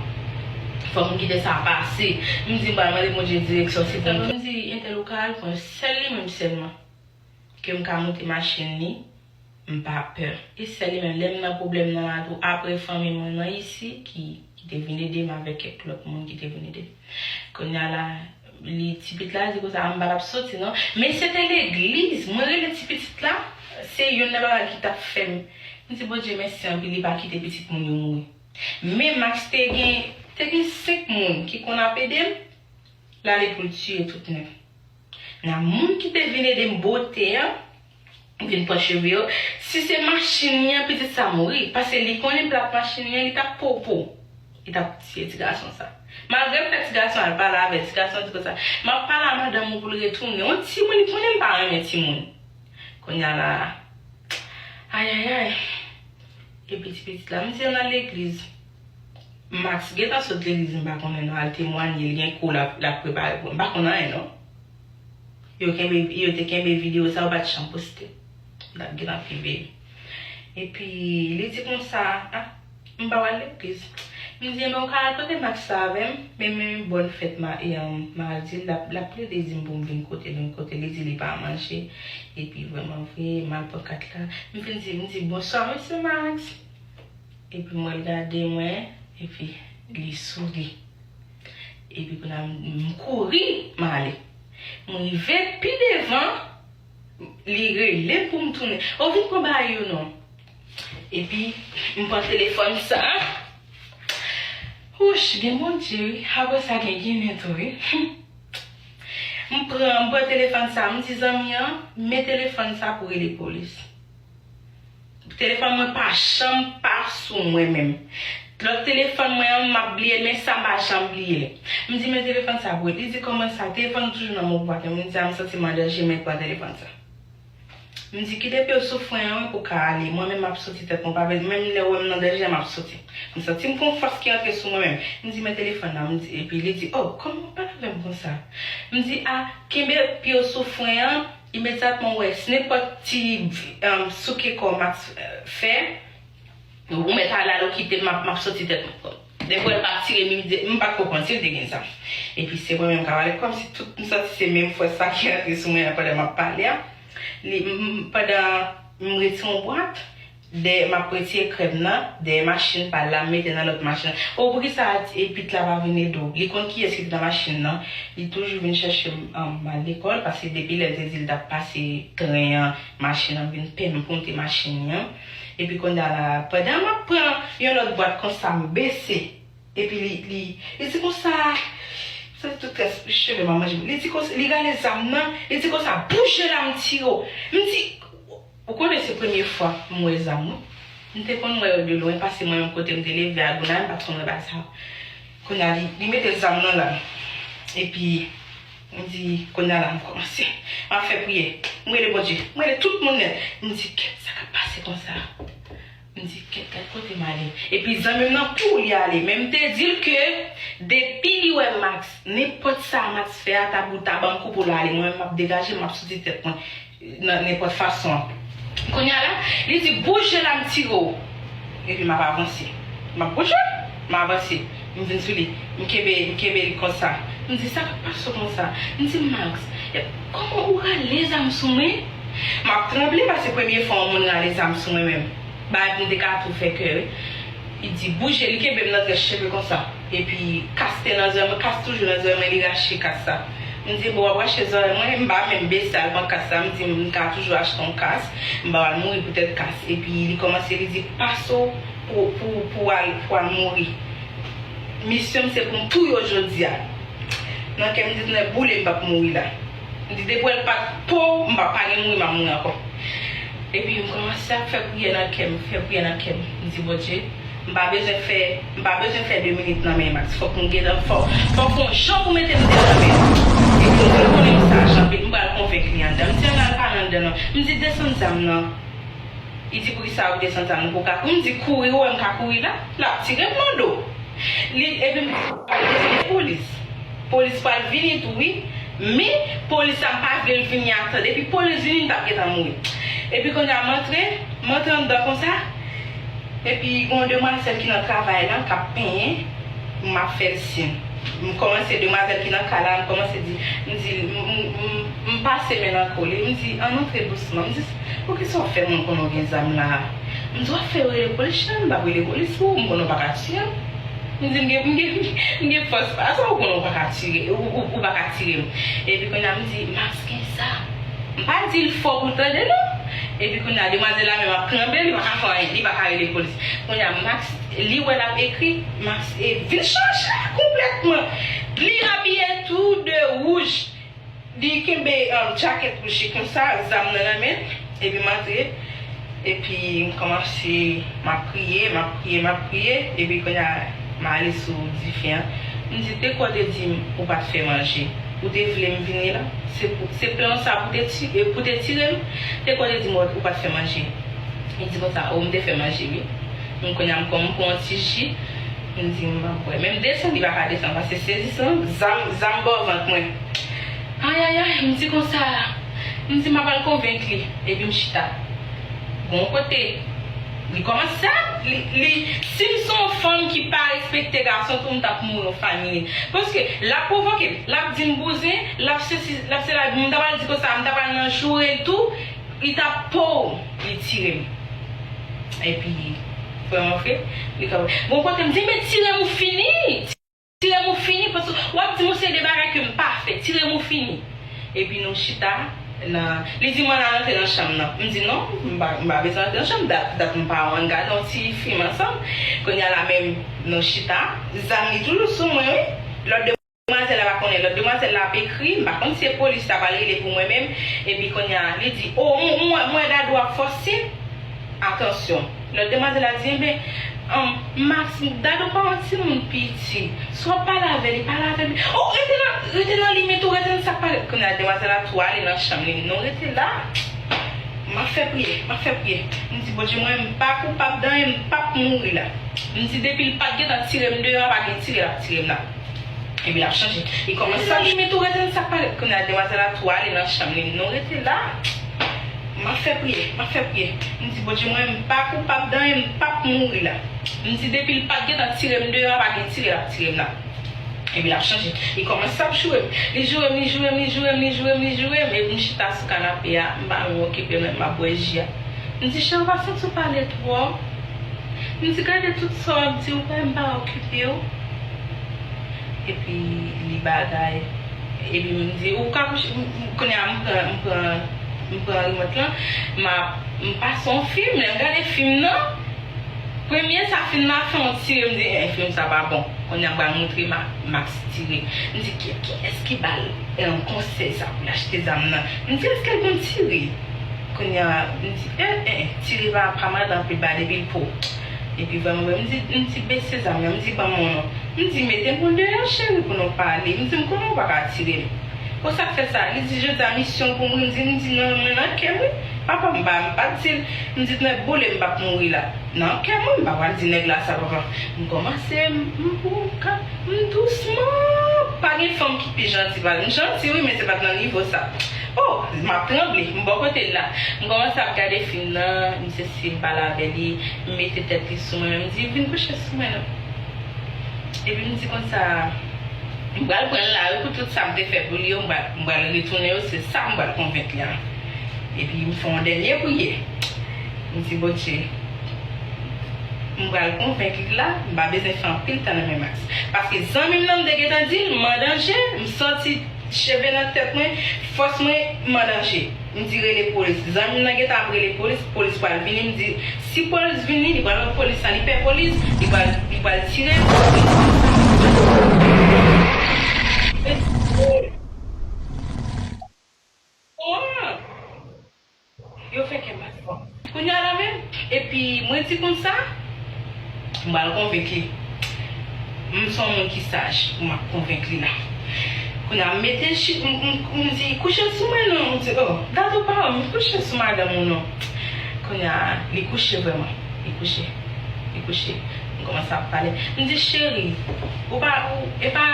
Fò m kite sa pase. M di, m pral mande Bondye direksyon, se pou m. M di, entèl ou ka al pran sèl li menm sèlman. Ke m ka moute machin li, m pa pè. E sèl li menm, lè m nan pwoblèm nan la tou, apre fanmi mwen nan isi ki, ki te vin ede m avèk kèk lòt moun ki te vin ede m. Kounye a la, li, ti pitit la di konsa, m pa t ap soti non. Men se te legliz, mwen rele ti pitit la, se youn nan bagay ki t ap fè m. M di Bondye mèsi anpil, li pa kite pitit moun yo mouri. Men Max te gen, te gen senk moun ki konn ap ede m, l ale pou l tiye tout nèf. Nan moun ki te vin ede m bwote an, vin pran cheve yo. Si se machin li an, pitit sa mouri. Paske li konnen plat machin li an, li t ap popo. Li t ap tiye ti gason sa. Malgre m fè ti gason al pale avè l, ti gason di konsa, m ap pale a madanm ou pou l retounen. Yon timoun, li konnen m pa renmen timoun. Kounye a la, ayayay. Epi ti pitit la, m di l nan legliz. Max gentan sot legliz, m pa konnen non, al temwanye, li gen kou l ap, l ap prepare pou. M pa konn anyen non. Yo kenbe, yo te kenbe videyo sa, yo pa t janm poste. L ap gentan pi veye. Epi, li di konsa, ah, m pa pral legliz. M di, men ou ka al kote Max la avè m, men, men bòn fèt ma, e, um, madi, l ap, l ap plede di m pou m vin kote, vin kote, li di li pa manje. Epi, vrèman vre, m al pran kat la. M vin di, m di, bonswa, mesye Max. Epi, mwen, l gade mwen, epi, li souri. Epi, kounye a, m, m kouri, m ale. M rive pi devan, li rele m pou m tounen. O, vin pran bagay yo non. Epi, m pran telefòn sa. Wouch, gen Bondye wi. Apre sa, gen Ginen tou wi. M pran, m pran telefòn sa, m di zanmi an, men telefòn sa pou rele polis. Telefòn mwen pa janm pa sou mwen menm. Lòt telefòn mwen an, m ap bliye l, men sa m pa janm bliye l. M di, men telefòn sa pou rele. Li di, kòman sa? Telefòn ou toujou nan men w pou atè. M di, a, m santi m an danje, men pran telefòn sa. M di, kite pye w sou fren an wi pou w ka ale. Mwen menm m ap soti tèt mwen, pa vle, menm lè w wè m nan danje a, m ap soti. M santi m gon fòs ki antre sou mwen menm. M di, men telefòn nan, m di, epi li di, o, kòman w pale avè m konsa? M di, a, kenbe pye w sou fren an, imedyatman w wè, si nenpòt ti, um, souke kò Max, eh, fè, ou mèt ale, ale w kite m, m ap, m ap soti tèt mwen. Depi w wè l pa tire, m di, m pa t konprann si l te gen zam. Epi se mwen menm k ap ale, kòmsi tout m santi se menm fòs sa ki antre sou mwen an pandan m ap pale a. Li, m, m, pandan m retire yon bwat, dèyè, m ap retire krèm nan, dèyè machin pa l la, m mete nan lòt machin. O, poukisa e pit la pa vin ede w? Li konn kiyès ki te nan machin nan. Li toujou vin chèche m, um, m al lekòl, paske depi lè l te di l t ap pase tren an, machin an vin pèmèt pou monte machin li an. Epi kounye a la, pandan m ap pran yon lòt bwat konsa, m bese. Epi li, li, li di konsa, m santi tout rès cheve m ap manje m. Li di konsa, li rale zam nan, li di konsa, bouje la m tire w. M di, ou konnen se premye fwa m wè zam wi. M te konn wè yo de lwen, paske mwen menm kote m te leve a Gonayiv, m pa t konn wè bagay sa yo. Kounye a, li, li mete zam nan la. Epi, m di, kounye a la, m kòmanse. M ap fè priyè. M rele Bondye. M rele tout moun nèt. M di, kèt, sa k ap pase konsa? M di, kèt, kèt, kote m ale? Epi zanmi m nan kouri ale. Men m te di l ke depi li wè Max, nenpòt sa Max fè a, ta pou ta ban m kou pou l ale. Mwen menm, m ap degaje, m ap soti tèt mwen nan nenpòt fason. Kounye a la, li di, bouje la, m tire w. Epi m ap avanse. M ap bouje, m avanse. M vin sou li, m kenbe, m kenbe li konsa. M di, "Sa k ap pase w konsa?" M di, "Max, e, kòman ou rale zam sou mwen?" M ap tranble paske premye fwa yon moun rale zam sou mwen menm. Bagay pou m te ka tou fè kè, wi. Li di, "Bouje," li kenbe m nan trè cheve konsa. Epi kas te nan zòrèy mwen, kas toujou nan zòrèy mwen, li rache kas sa. M di, "Bon, w ap rache zòrèy mwen?" M pa menm bese al pran kas sa, m di, "M ka toujou achte yon kas, m pa pral mouri poutèt kas." Epi li kòmanse, li di, "Pase w pou, pou, pou al, pou al mouri." Misyon m se pou m touye w jodi a. Nan kè m di, "Tonnè boule, m p ap mouri la." M di, "Depi w wè l pa t po, m p ap pa gen mouri, m ap mouri ankò." Epi m kòmanse ap fè priyè nan kè m, fè priyè nan kè m. M di, "Bondye, m pa bezwen fè, m pa bezwen fè de minit nan men Max. Fòk m gentan, fòk, fòk yon jan pou mete m deyò nan men l." Epi m vle konnen m saj anpil, m pral konvenk li anndan. M di, "Ann al pale anndan non." M di, "Desann zam nan." Li di, "Poukisa ou desann zam nan pou w ka kouri?" M di, "Kouri, ou wè m ka kouri la?" L ap tire m nan do. Li, epi m di, "Polis. Polis pral vini tou, wi. Men, polis la, m pa vle l vini atan. Depi polis vini, m t ap gentan mouri." Epi kounye a, m antre, m antre anndan konsa. Epi, gen yon demwazèl ki nan travay la, k ap penyen. M ap fè l siy. M kòmanse, demwazèl ki nan kay la, m kòmanse di, m di, m, m, m, m pase men nan kole, m di, "Ann antre dousman." M di, "Poukisa w fè moun konnen w gen zam la a?" M di, "W ap fè yo rele polis, cheri, m p ap rele polis pou ou, m konnen w pa ka tiye m." M di, "M gen, m gen, m gen fòs pa sa, ou konnen w pa ka tire, ou, ou, ou pa ka tire m." Epi kounye a, m di, "Max gen zam." M pa di l fò pou l tande, non. Epi kounye a, demwazèl la menm ap tranble, li pa ka fè anyen, li pa ka rele polis. Kounye a, Max, li wè l ap ekri, Max, e, vin chanje konplètman. Li abiye tou de wouj. Li kenbe, um, djakèt wouj li konsa, zam nan nan men l, epi m antre, epi m kòmanse, m ap priye, m ap priye, m ap priye, epi kounye a, m ale sou dife an. M di, "Te kwè w te di m ou pa t fè manje. Ou te vle m vini la? Se pou, se plan sa pou te ti-, pou te tire m? Te kwè w te di m ou pa t fè manje?" Li di konsa, "O, m te fè manje, wi." M kounye a, m kòm m pran yon ti ji, m di, "M ap bwè." Men m desann, li pa ka desann, paske sezisan, zam, zam bò vant mwen. Ayayay, m di konsa, m di, "M ap al konvenk li." Epi m chita. Bon kote, li kòmanse ap, li, li, si m se yon fanm ki pa respekte gason tou, m t ap mouri yon fanyini. Paske l ap pwovoke m, l ap di m bouzen, l ap sesi, l ap sela, m ta pral di konsa, m ta pral nan joure l tou, li t ap po, li tire m. Epi, vrèman vre, li ka, bon kote m di, "Men tire m ou fini!" Tire m ou fini, paske w ap di m yon seri de bagay ke m pa fè. Tire m ou fini. Epi nou chita, nan, li di m ann al antre nan chanm nan. M di non, m pa, m pa bezwen antre nan chanm, dat, dat m pa wè, ann gade yon ti fim ansanm. Kounye a la menm, nou chita, zam li toujou sou mwen, wi. Lòt demwazèl la pa konnen, lòt demwazèl la ap ekri, m pa konn si se polis la pral rele pou mwen menm. Epi kounye a, li di, "O, m, m, m wè Dadou ap fòse." Atansyon. Lòt demwazèl la di, "Enben, um, Max, Dadou pa yon timoun piti. Si w ap pale avè li, pale avè li." "O, rete nan, rete nan limit ou, rete nan sa k pa." Kounye a, demwazèl la tou ale nan chanm li. "Non, rete la. M ap fè priyè, m ap fè priyè." M di, "Bondye, mwen, m pa koupab dan anyen, m p ap mouri la." M di, "Depi l pa t gentan tire m deyò, pa gen tire l ap tire m la." Epi l ap chanje. Li kòmanse ap limit ou rete nan sa k pa rete. Kounye a, demwazèl la tou ale nan chanm li. "Non, rete la. M ap fè priyè, m ap fè priyè." M di, "Bondye, mwen, m pa koupab dan anyen, m p ap mouri la." M di, "Depi l pa t gentan tire m deyò, pa gen tire l ap tire m la." Epi l ap chanje. Li kòmanse ap joure m. Li joure m, li joure m, li joure m, li joure m, li joure m. Epi m chita sou kanape a, m pa menm okipe l, m ap bwè ji a. M di, "Cheri, ou pa santi w pale twòp?" M di, "Gade tout sa w ap di, ou pa, m pa okipe w." Epi li bagay. Epi m di, "Ou ka kouche," m, m, kounye a m pran, m pran, m pran remòt lan, m ap, m pase yon fim, lè m gade fim nan, premye sa fim nan ap fè yon tire, m di, "Eh, fim sa pa bon." Kounye a m pral montre Ma-, Max tire. M di, "Ki, kiyès ki ba l, eh, konsèy sa pou l achte zam nan?" M di, "Èske l konn tire?" Kounye a, m di, "Eh, eh, eh, tire pa, pa madan anpil bagay depi l po." Epi vrèman vre, m di, m di, "Bese zam nan," m di, "Ban m yon non." M di, "Mete m deyò, cheri, pou nou pale." M di, "M konnen w pa ka tire m." Bon, sa k fè sa? Li di, "Jodi a, misyon pou mwen." M di, m di, "Non, mwen nan kè m, wi. Papa m pa, m pa t di l." M di, "Tonnè boule m p ap mouri la." Nan kè mwen, m pa pral di nèg la sa, papa. M kòmanse, m, m, m ka, m dousman. Pa gen fanm ki pi janti pase m. M janti, wi, men se pa t nan nivo sa. O, m ap tranble, m bò kote l la. M kòmanse ap gade fim nan, misye si m pale avè li, m mete tèt li sou mwen, m di, "Vin kouche sou mwen non." Epi m di konsa, m pral pran l la wi, pou tout sa m te fè pou li yo, m pral, m pral retounen yo, se sa m pral konvenk li an. Epi m fè yon dènye priyè. M di, Bondye, m pral konvenk li la, m pa bezwen fè anpil tan nan men Max. Paske zanmi m nan, m te gentan di l, m an danje, m santi cheve nan tèt mwen, fòs mwen, m an danje. M di, rele polis. Zanmi m nan gentan ap rele polis, polis pral vini. M di, si polis vini, li pral wè polis la, li pè polis, li pral, li pral tire. Yo fè kè m bat fò. Kounye a la menm, epi mwen di konsa, m pral konvenk li. M se yon moun ki saj, m ap konvenk li la. Kounye a, m mete chi-, m, m, m di, kouche sou mwen non. M di, oh, gade w pa wè m kouche sou madanm ou non. Kounye a, li kouche vrèman. Li kouche. Li kouche. M kòmanse ap pale. M di, cheri, ou pa, ou, e pa,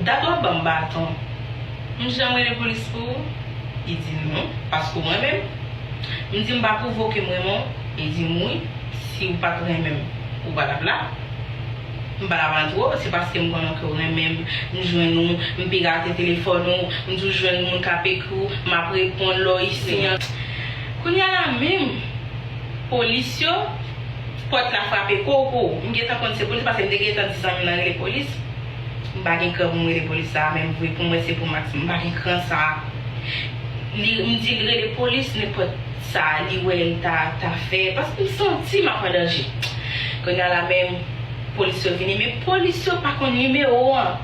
dat w ap ban m baton. M janm rele polis pou ou? Li di non, paske w renmen m. M di m pa pwouve w ke m renmen w. Li di m wi, si w pa t renmen m, ou pa t ap la. M pa t ap antre w, se paske m konnen ke w renmen m, m jwenn ou, m pirate telefòn ou, m di w jwenn moun k ap ekri w, m ap reponn lè w isit. Kounye a la menm, polis yo, pòt la frape kow kow. M gentan konn se polis paske m te gentan di zanmi m nan rele polis. M pa gen kran pou m rele polis sa a, menm vre pou mwen se pou Max. M pa gen kran sa a. Li, m di l rele polis, nenpòt sa li wè l ta, ta fè. Paske m santi m ap an danje. Kounye a la menm, polis yo vini, men polis yo pa konn nimewo an.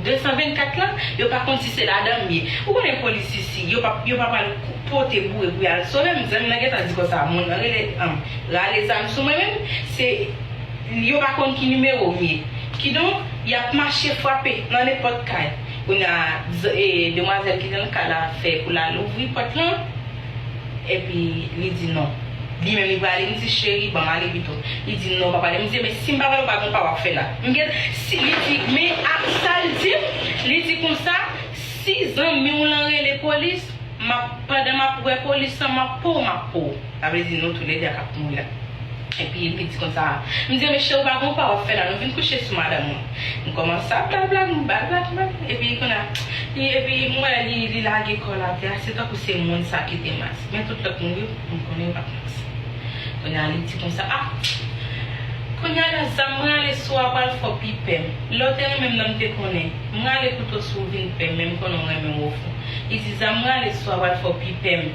De san vennkat lan, yo pa konn si se ladan m ye. Ou konnen polis isi, yo pa, yo pa pral pote boure pou y al sove m. Zanmi m nan gentan di konsa, moun nan rele, anm, rale zam sou mwen menm, se, yo pa konn ki nimewo m ye. Kidonk, y ap mache frape nan nenpòt kay. Kounye a, z-, e, demwazèl ki te nan kay la fè pou l al ouvri pòt lan. Epi li di non. Li menm li prale, m di, cheri, ban m ale pito. Li di non, pa prale. M di, men si m pa prale, ou pa gen pa w ap fè la. M gen, si, li di, men a, sa l di m, li di konsa, si zanmi w lan rele polis, m ap, pandan m ap wè polis lan, m ap po w, m ap po w. Sa vle di nou toulède ap mouri la. Epi li di konsa, m di, men cheri, ou pa gen pa w ap fè la, nou vin kouche sou madanm ou. M kòmanse ap blag, blag, m blag, blag, blag. Epi kounye a, li, epi m wè li, li lage kò l atè a, se tankou se moun sa ki te Max. Men tout lòt moun yo, m konnen yo pa t Max. Kounye a, li di konsa, ah! Kounye a la, zam m rale sou a pral fè w pi pè m. Lè w te renmen m nan, m te konnen. M rale kouto sou ou vin pè m, men m konnen w renmen m ofon. Li di, zam m rale sou a pral fè w pi pè m.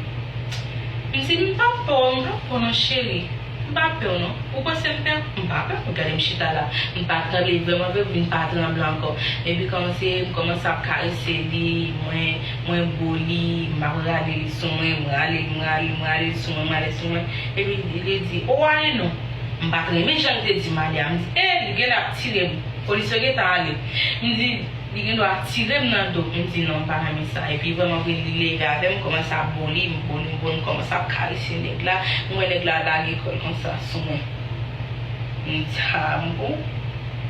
M di, m pa pè w, m pa pè w non, cheri. M pa pè w non. Ou panse m pè w? M pa pè w. Gade m chita la. M pa tranble vrèman vre, m vin pa tranble ankò. Epi kòmanse, m kòmanse ap karese li, mwen, mwen bo li, m ap rale li sou mwen, m rale, m rale, m rale li sou mwen, m rale sou mwen. Epi li di, o ale non. M pa t renmen jan l te di m ale a. M di, e, li genlè ap tire m. Polis yo gentan ale. M di, li gen dwa tire m nan do. M di non, m pa renmen sa. Epi vrèman vre, li leve avè m, m kòmanse ap bo li, m bo li, m bo li, m kòmanse ap karese nèg la. M wè nèg la lage kò l konsa sou mwen. M di, a, m bon.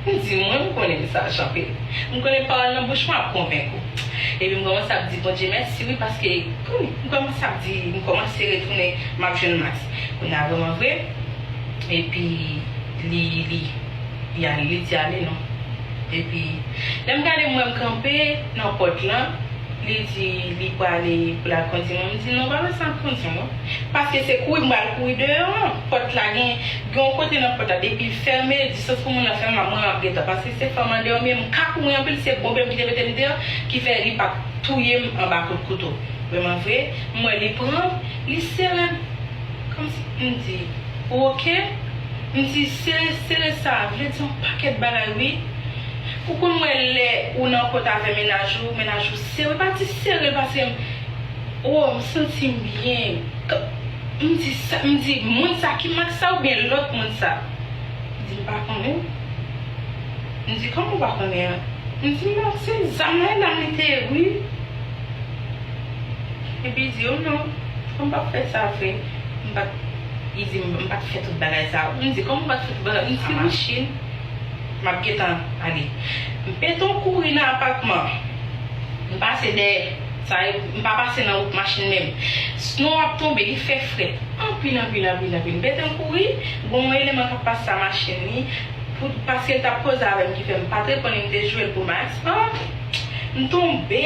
M di, mwen, m konnen mesaj anpil. M konnen pawòl nan bouch mwen ap konvenk ou. Epi m kòmanse ap di Bondye mèsi, wi, paske, konnen, m kòmanse ap di, m kòmanse retounen, m ap jwenn Max. Kounye a vrèman vre, epi li, li, li ale, li di ale non. Epi, lè m gade m wè m kanpe nan pòt lan, li di li prale pou l al kondi mwen. M di, non, pa bezwen al kondi non. Paske se kouri m pral kouri deyò an. Pòt la gen, gen yon kote nan pòt la, depi l fèmen, distans pou moun nan fèmen, mwen m ap gentan. Paske se fanm andeyò m ye, m ka kouri anpil, se bonbe m ki te mete m deyò, ki fè li pa t touye m anba kout kouto. Vrèman vre, m wè li pran m, li sere m. Kòmsi m di, ou oke? M di, sere, sere sa vle di yon pakèt bagay, wi. Ou konn wè lè ou nan kont avè mennaj ou, mennaj ou sere, pa di sere l, paske m, o, m santi m byen. K-, m di sa, m di, moun sa ki Max sa oubyen lòt moun sa? Li di, m pa konnen. M di, kòman w pa konnen an? M di, non, se zam nan, zam li te ye, wi. Epi li di, o non, m p ap fè sa vre. M pa t, li di, m pa t fè tout bagay sa. M di, kòman m pa t fè tout bagay? M di, se machin. M ap gentan ale. M pete yon kouri nan apatman. M pase dèyè. Sa e, m pa pase nan wout machin menm. Snow ap tonbe, li fè frèt. Anpil, anpil, anpil, anpil. M pete yon kouri, gon yon eleman k ap pase a machin li. Pou, paske l t ap koze avè m ki fè m pa t reponn li, m te jwe l pou Max. Ah! M tonbe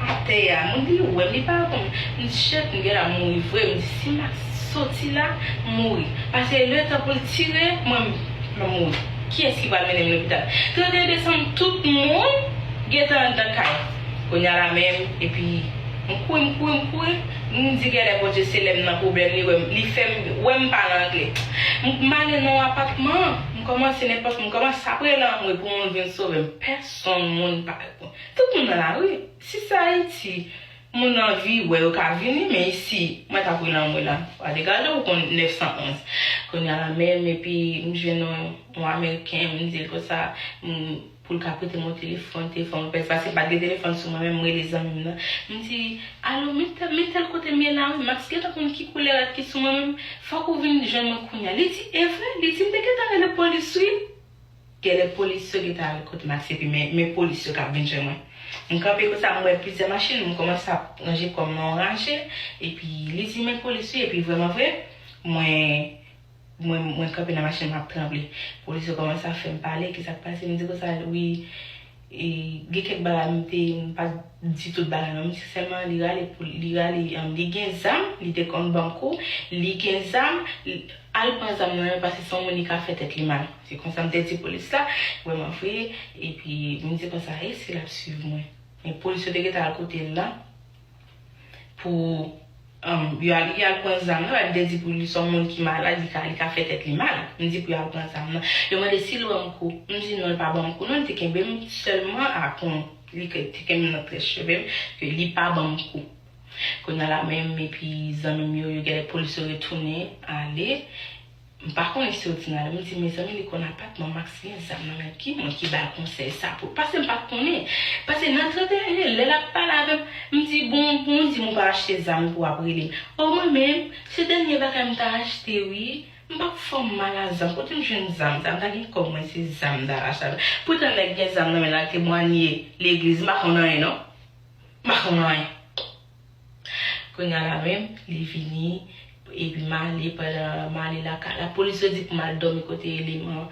atè a. Moun li wè m, li pa reponn m. M di, "Shit, m gentan mouri vre." M di, "Si Max soti la, m mouri." Paske letan pou l tire, mwen, m ap mouri. Kiyès ki pral mennen m lopital? Trannde desanm, tout moun gentan anndan kay. Kounye a la menm, epi m kouri, m kouri, m kouri. M di, "Genlè Bondye se lè m nan pwoblèm, li wè m, li fè m wè m pale anglè." M, m ale nan yon apatman, m kòmanse nenpòt moun, m kòmanse ap rele anmwe pou moun vin sove m. Pèsonn moun pa reponn. Tout moun nan lari. Si se Ayiti, moun anvi wè yo ka vini, men isi, mwen t ap rele anmwe la. Wa degade ou konn nèf san onz. Kounye a la menm, epi m jwenn yon, yon Ameriken, m di l konsa, m, pou l ka prete m yon telefòn, telefòn mwen pèdi, paske m pa t gen telefòn sou mwen menm, m rele zanmi m nan. M di, "Alo, men tèl, men tèl kote m ye la, wi, Max gentan konn ki koulè rad ki sou mwen menm, fòk ou vin jwenn mwen kounye a." Li di, "E vre?" Li di, "M te gentan rele polis, wi." Genlè polis yo gentan al kote Max, epi men, men polis yo k ap vin jwenn mwen. M kanpe konsa, m wè plizyè machin, m kòmanse ap ranje kò m nan yon raje, epi li di, "Men polis, wi," epi vrèman vre, mwen, mwen, mwen kanpe nan machin, m ap tranble. Polis yo kòmanse ap fè m pale, ki sa k pase, m di konsa, wi, e, gen kèk bagay m te, m pa di tout bagay non, m di sèlman li rale pou, li rale, um, li gen zam, li te konn ban m kou, li gen zam, li, al pran zam nan men, paske se yon moun li ka fè tèt li mal. Se konsa m te di polis la, vrèman vre, epi m di konsa, e si l ap swiv mwen? Men polis yo te gentan al kote l la pou, um, yo al, yo al pran zam nan, yo te di pou li se yon moun ki malad, li ka, li ka fè tèt li mal. M di pou yo al pran zam nan. Yo mande si l ban m kou. M di non, li pa ban m kou non, li te kenbe m sèlman ak yon, li ke-, te kenbe m nan très cheve m, ke li pa ban m kou. Kounye a la menm, epi zanmi m yo, yo genlè polis yo retounen, ale. M pa konnen si yo di n ale. M di, mezanmi, li konn apatman Max gen zam nan men l. Ki moun ki ba l konsèy sa pou, paske m pa t konnen. Paske nan trannde ane, lè l ap pale avè m, m di, "Bon, bon, di m ou pa achte zam pou w ap rele m." O mwen menm, se dènye bagay m ta achte, wi. M p ap fè w mal a zam. Kote m jwenn zam sa? M ta gen kòb mwen, se zam m ta achte avè l. Poutan nèg gen zam nan men l al temwanye legliz, m pa konn anyen non. M pa konn anyen. Kounye a la menm, li vini, epi m ale, pandan m ale lakay la, polis yo di pou m al dòmi kote eleman,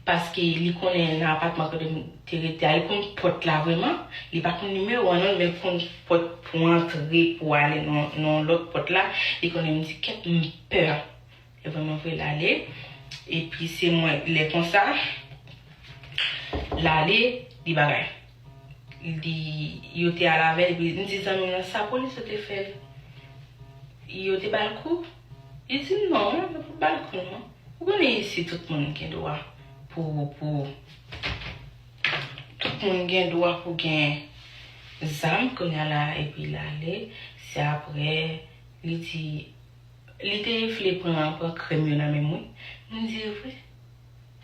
paske li konnen nan apatman kote m te rete a, li konn pòt la vrèman, li pa konn nimewo a non, men li konn pòt pou antre, pou ale nan, nan lòt pòt la, li konnen m di, "Kèt, m pè." E vrèman vre, l ale. Epi se mwen, lè konsa, l ale, li bagay. Li, yo te al avè l, epi m di zanmi m nan, "Sa polis yo te fè l? Yo te ba l kou?" Li di, "Non, yo pa ba l kou, non." Ou konnen isi, tout moun gen dwa pou, pou, tout moun gen dwa pou gen zam, kounye a la, epi l ale. Se apre, li di, li te vle pran, pran krèm yo nan men m, wi. M di, "E vre?"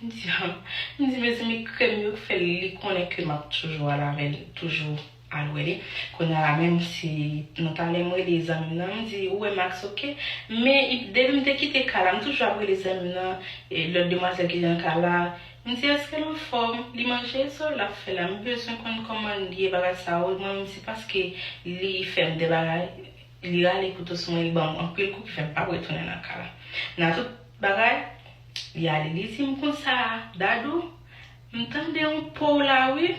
M di, "Han." M di, "Mezanmi, krèm yo k fè l, li konnen ke m ap toujou al avè l, toujou al wè li." Kounye a la menm, si nan talè m rele zanmi m nan, m di, "Ou wè Max, oke?" Men, depi m te kite kay la, m toujou ap rele zanmi m nan, e, lòt demwazèl ki nan kay la. M di, "Èske l anfòm? Li manje? Sa l ap fè la? M bezwen konn kòman l ye, bagay sa yo." Mwen, m di, "Paske li fè m de bagay." Li rale kouto sou mwen, li ban m anpil kou ki fè m p ap retounen nan kay la. Nan tout bagay, li ale, li di m konsa, "Dadou, m tande yon po w la, wi."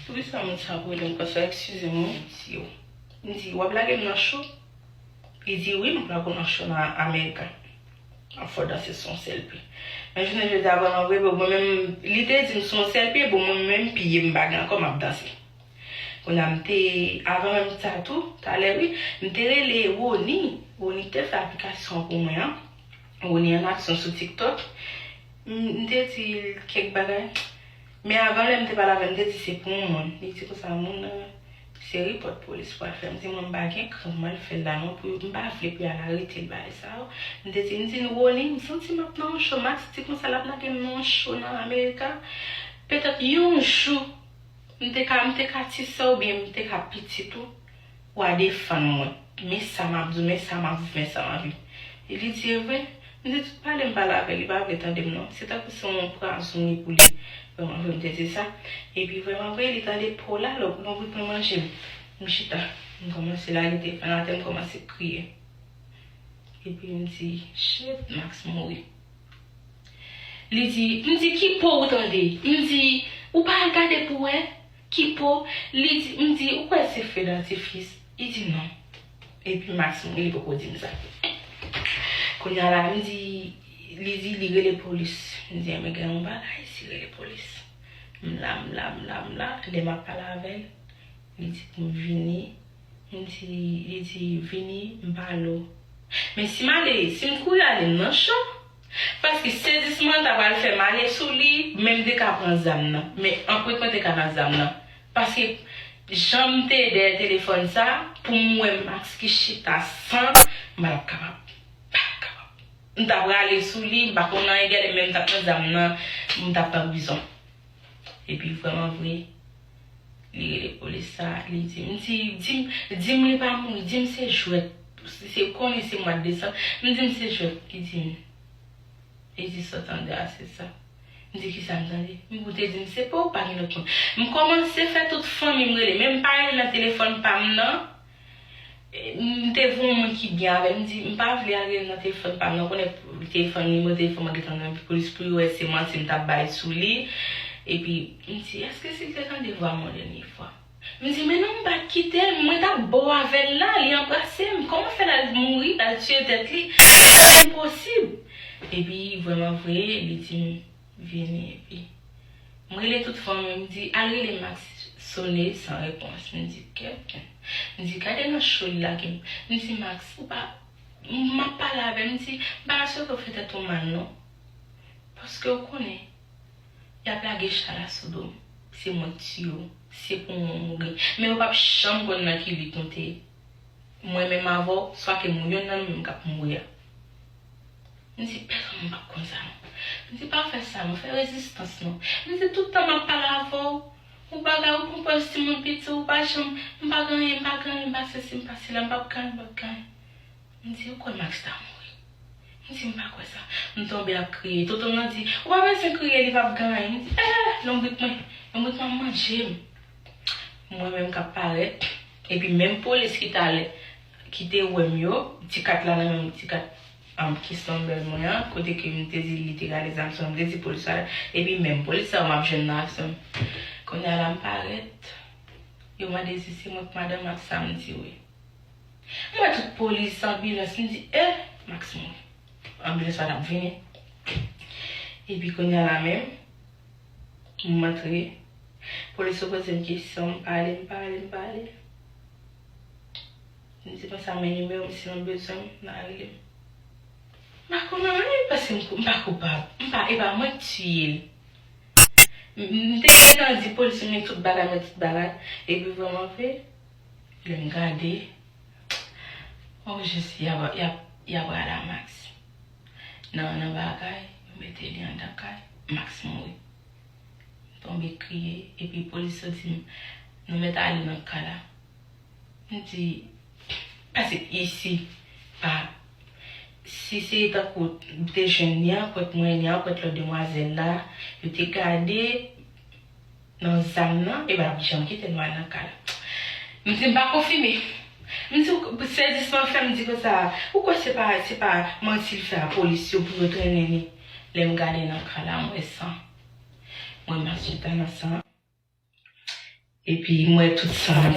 Poukisa moun sa ap rele m konsa? Eskize m, wi, m di yo. M di, "W ap lage m nan cho?" Li di, "Wi, m ap lage w nan cho nan Amerika. Fò w danse sou yon sèl pye." Men jounen jodi a, vrèman vre, bon, mwen menm, li te di m sou yon sèl pye, bon, mwen menm, pye m pa gen ankò, m ap danse. Kounye a, m te, avan menm sa tou, talè wi, m te rele Rony. Rony ki te fè aplikasyon an pou mwen an. Rony an aksyon sou TikTok. M, m te di l kèk bagay. Men avan lè m te pale avè l, m te di se pou yon moun. Li di konsa, moun nan, se repòt polis pou al fè. M di, "Mwen, m pa gen kran pou m al fè l la non, pou m pa vle pou y al arete l, bagay sa yo." M te di, m di, "Rony, m santi m ap nan yon cho." Max di konsa, l ap lage m nan yon cho nan Amerika. Petèt yon jou, m te ka, m te ka ti sè oubyen m te ka piti tou, w a defann mwen. Men sa m ap di w, men sa m ap viv, men sa m ap viv. E li di, "E vre?" M di, "Tout pale m pale avè l, li pa vle tande m non. Se tankou se yon pwazon li pou li." Vrèman vre, m te di sa. Epi vrèman vre, li tande po la, lòt lonbrik mwen manje m. M chita, m kòmanse lage telefòn atè, m kòmanse kriye. Epi m di, "Shit, Max mouri." Li di, m di, ki po ou tande? M di, ou pa al gade pou wè? Ki po? Li di, m di, ou kwè se feu d'artifice? Li di, non. Epi Max mouri, li poko di m sa. Kounye a la, m di, li di, li rele polis. M di, enben, gen yon bagay, si rele polis. M la, m la, m la, m la. Lè m ap pale avè l, li di pou m vini. M di, li di, vini, m pale w. Men si m ale, si m kouri ale, m nan cho. Paske sezisman an ta pral fè m ale sou li, men m te ka pran zam nan. Men anpwen mwen te ka nan zam nan. Paske jan m te dèyè telefòn sa, pou m wè Max ki chita san, m pa t ap kapab. M pa t ap kapab. M t ap rale sou li, m pa konn anyen, gade, men m t ap pran zam nan, m t ap pran prizon. Epi vrèman vre, li rele polis sa, li di m, di, di m, di m li pa mouri, di m se jwèt. Se, se, konnen se mwa desanm, m di m se jwèt, li di m. Li di sa w tande a, se sa. M di kisa m tande? M koute di m se pa w, pa gen lòt moun. M kòmanse fè tout fanmi m rele, men m pa rele nan telefòn pa m nan. M te voye yon moun ki byen avè m, m di, m pa vle al rele nan telefòn pa m nan, konnen telefòn, nimewo telefòn mwen gentan nan men polis pou yo wè se manti m t ap bay sou li. Epi, m di, èske si l te tande vwa m yon dènye fwa? M di, men non, m pa t kite l, mwen t ap bo avè l la, li anbrase m. Kòman fè l al mouri, l al tiye tèt li? Sa enposib. Epi, vrèman vre, li di m, vini, epi m rele tout fanmi m, m di, al rele Max, sone san repons. M di, kèt. M di, gade nan cho li lage m. M di, Max, ou pa, m ap pale avè l, m di, m pa ka swete w fè tèt ou mal, non. Paske w konnen, y ap lage chala sou do m. Se mwen k tiye w. Se pou mwen w mouri. Men yo p ap janm konn nan ki lit nou te ye. Mwen menm avè w, swa ke moun yonn nan nou menm k ap mouri a. M di, pèsonn m p ap konn sa non. M di, pa fè sa non, fè rezistans non. M di, tout tan m ap pale avè w, ou bagay, ou pran pòz timoun piti, ou pa janm, m pa gen anyen, m pa gen anyen, m pa sesi, m pa sela, m p ap gen anyen, m p ap gen anyen. M di, ou kwè Max ta mouri? M di, m pa kwè sa. M tonbe ap kriye. Tonton m nan di, ou pa bezwen kriye, li p ap gen anyen. M di, eh, lonbrit mwen, lonbrit mwen ap manje m. Mwen menm k ap parèt. Epi menm polis ki t al, ki te wè m yo, ti kat la nan men m, ti kat, um, ki sanble mwen an, kote ke m te di li te gade zam sou mwen, m te di polis la, epi menm polis sa yo m ap jwenn nan aksyon. Kounye a la m parèt, yo mande si se mwen k madanm ak sa m di wi. M wè tout polis, anbilans, m di, eh, Max mouri. Anbilans pa t ap vini. Epi kounye a la menm, m antre. Polis yo poze m kesyon, m pale, m pale, m pale. M di konsa, men nimewo m, si nou bezwen m, n a rele m. M pa konn anyen, paske m, m pa koupab. M pa, e pa mwen k tiye l. M, m te gentan di polis yo men tout bagay, men tout bagay. Epi vrèman vre, lè m gade, oh, jis y a, y a, y a pral a Max. Nan, nan bagay, yo mete li anndan kay, Max mouri. M tonbe kriye, epi polis yo di m, nou mèt ale nan ka la. M di, paske isi, pa, si se tankou m te jwenn li an, kwèk mwen li an, kwèk lòt demwazèl la, yo te gade nan zam nan, e pa t ap janm kite nou al nan ka la. M di, m pa konfime. M di, sezisman fè m di konsa, ou kwè se pa, se pa manti l fè a polis yo pou yo trennen li? Lè m gade nan ka la, m wè san. M wè Max chita nan san. Epi m wè tout san.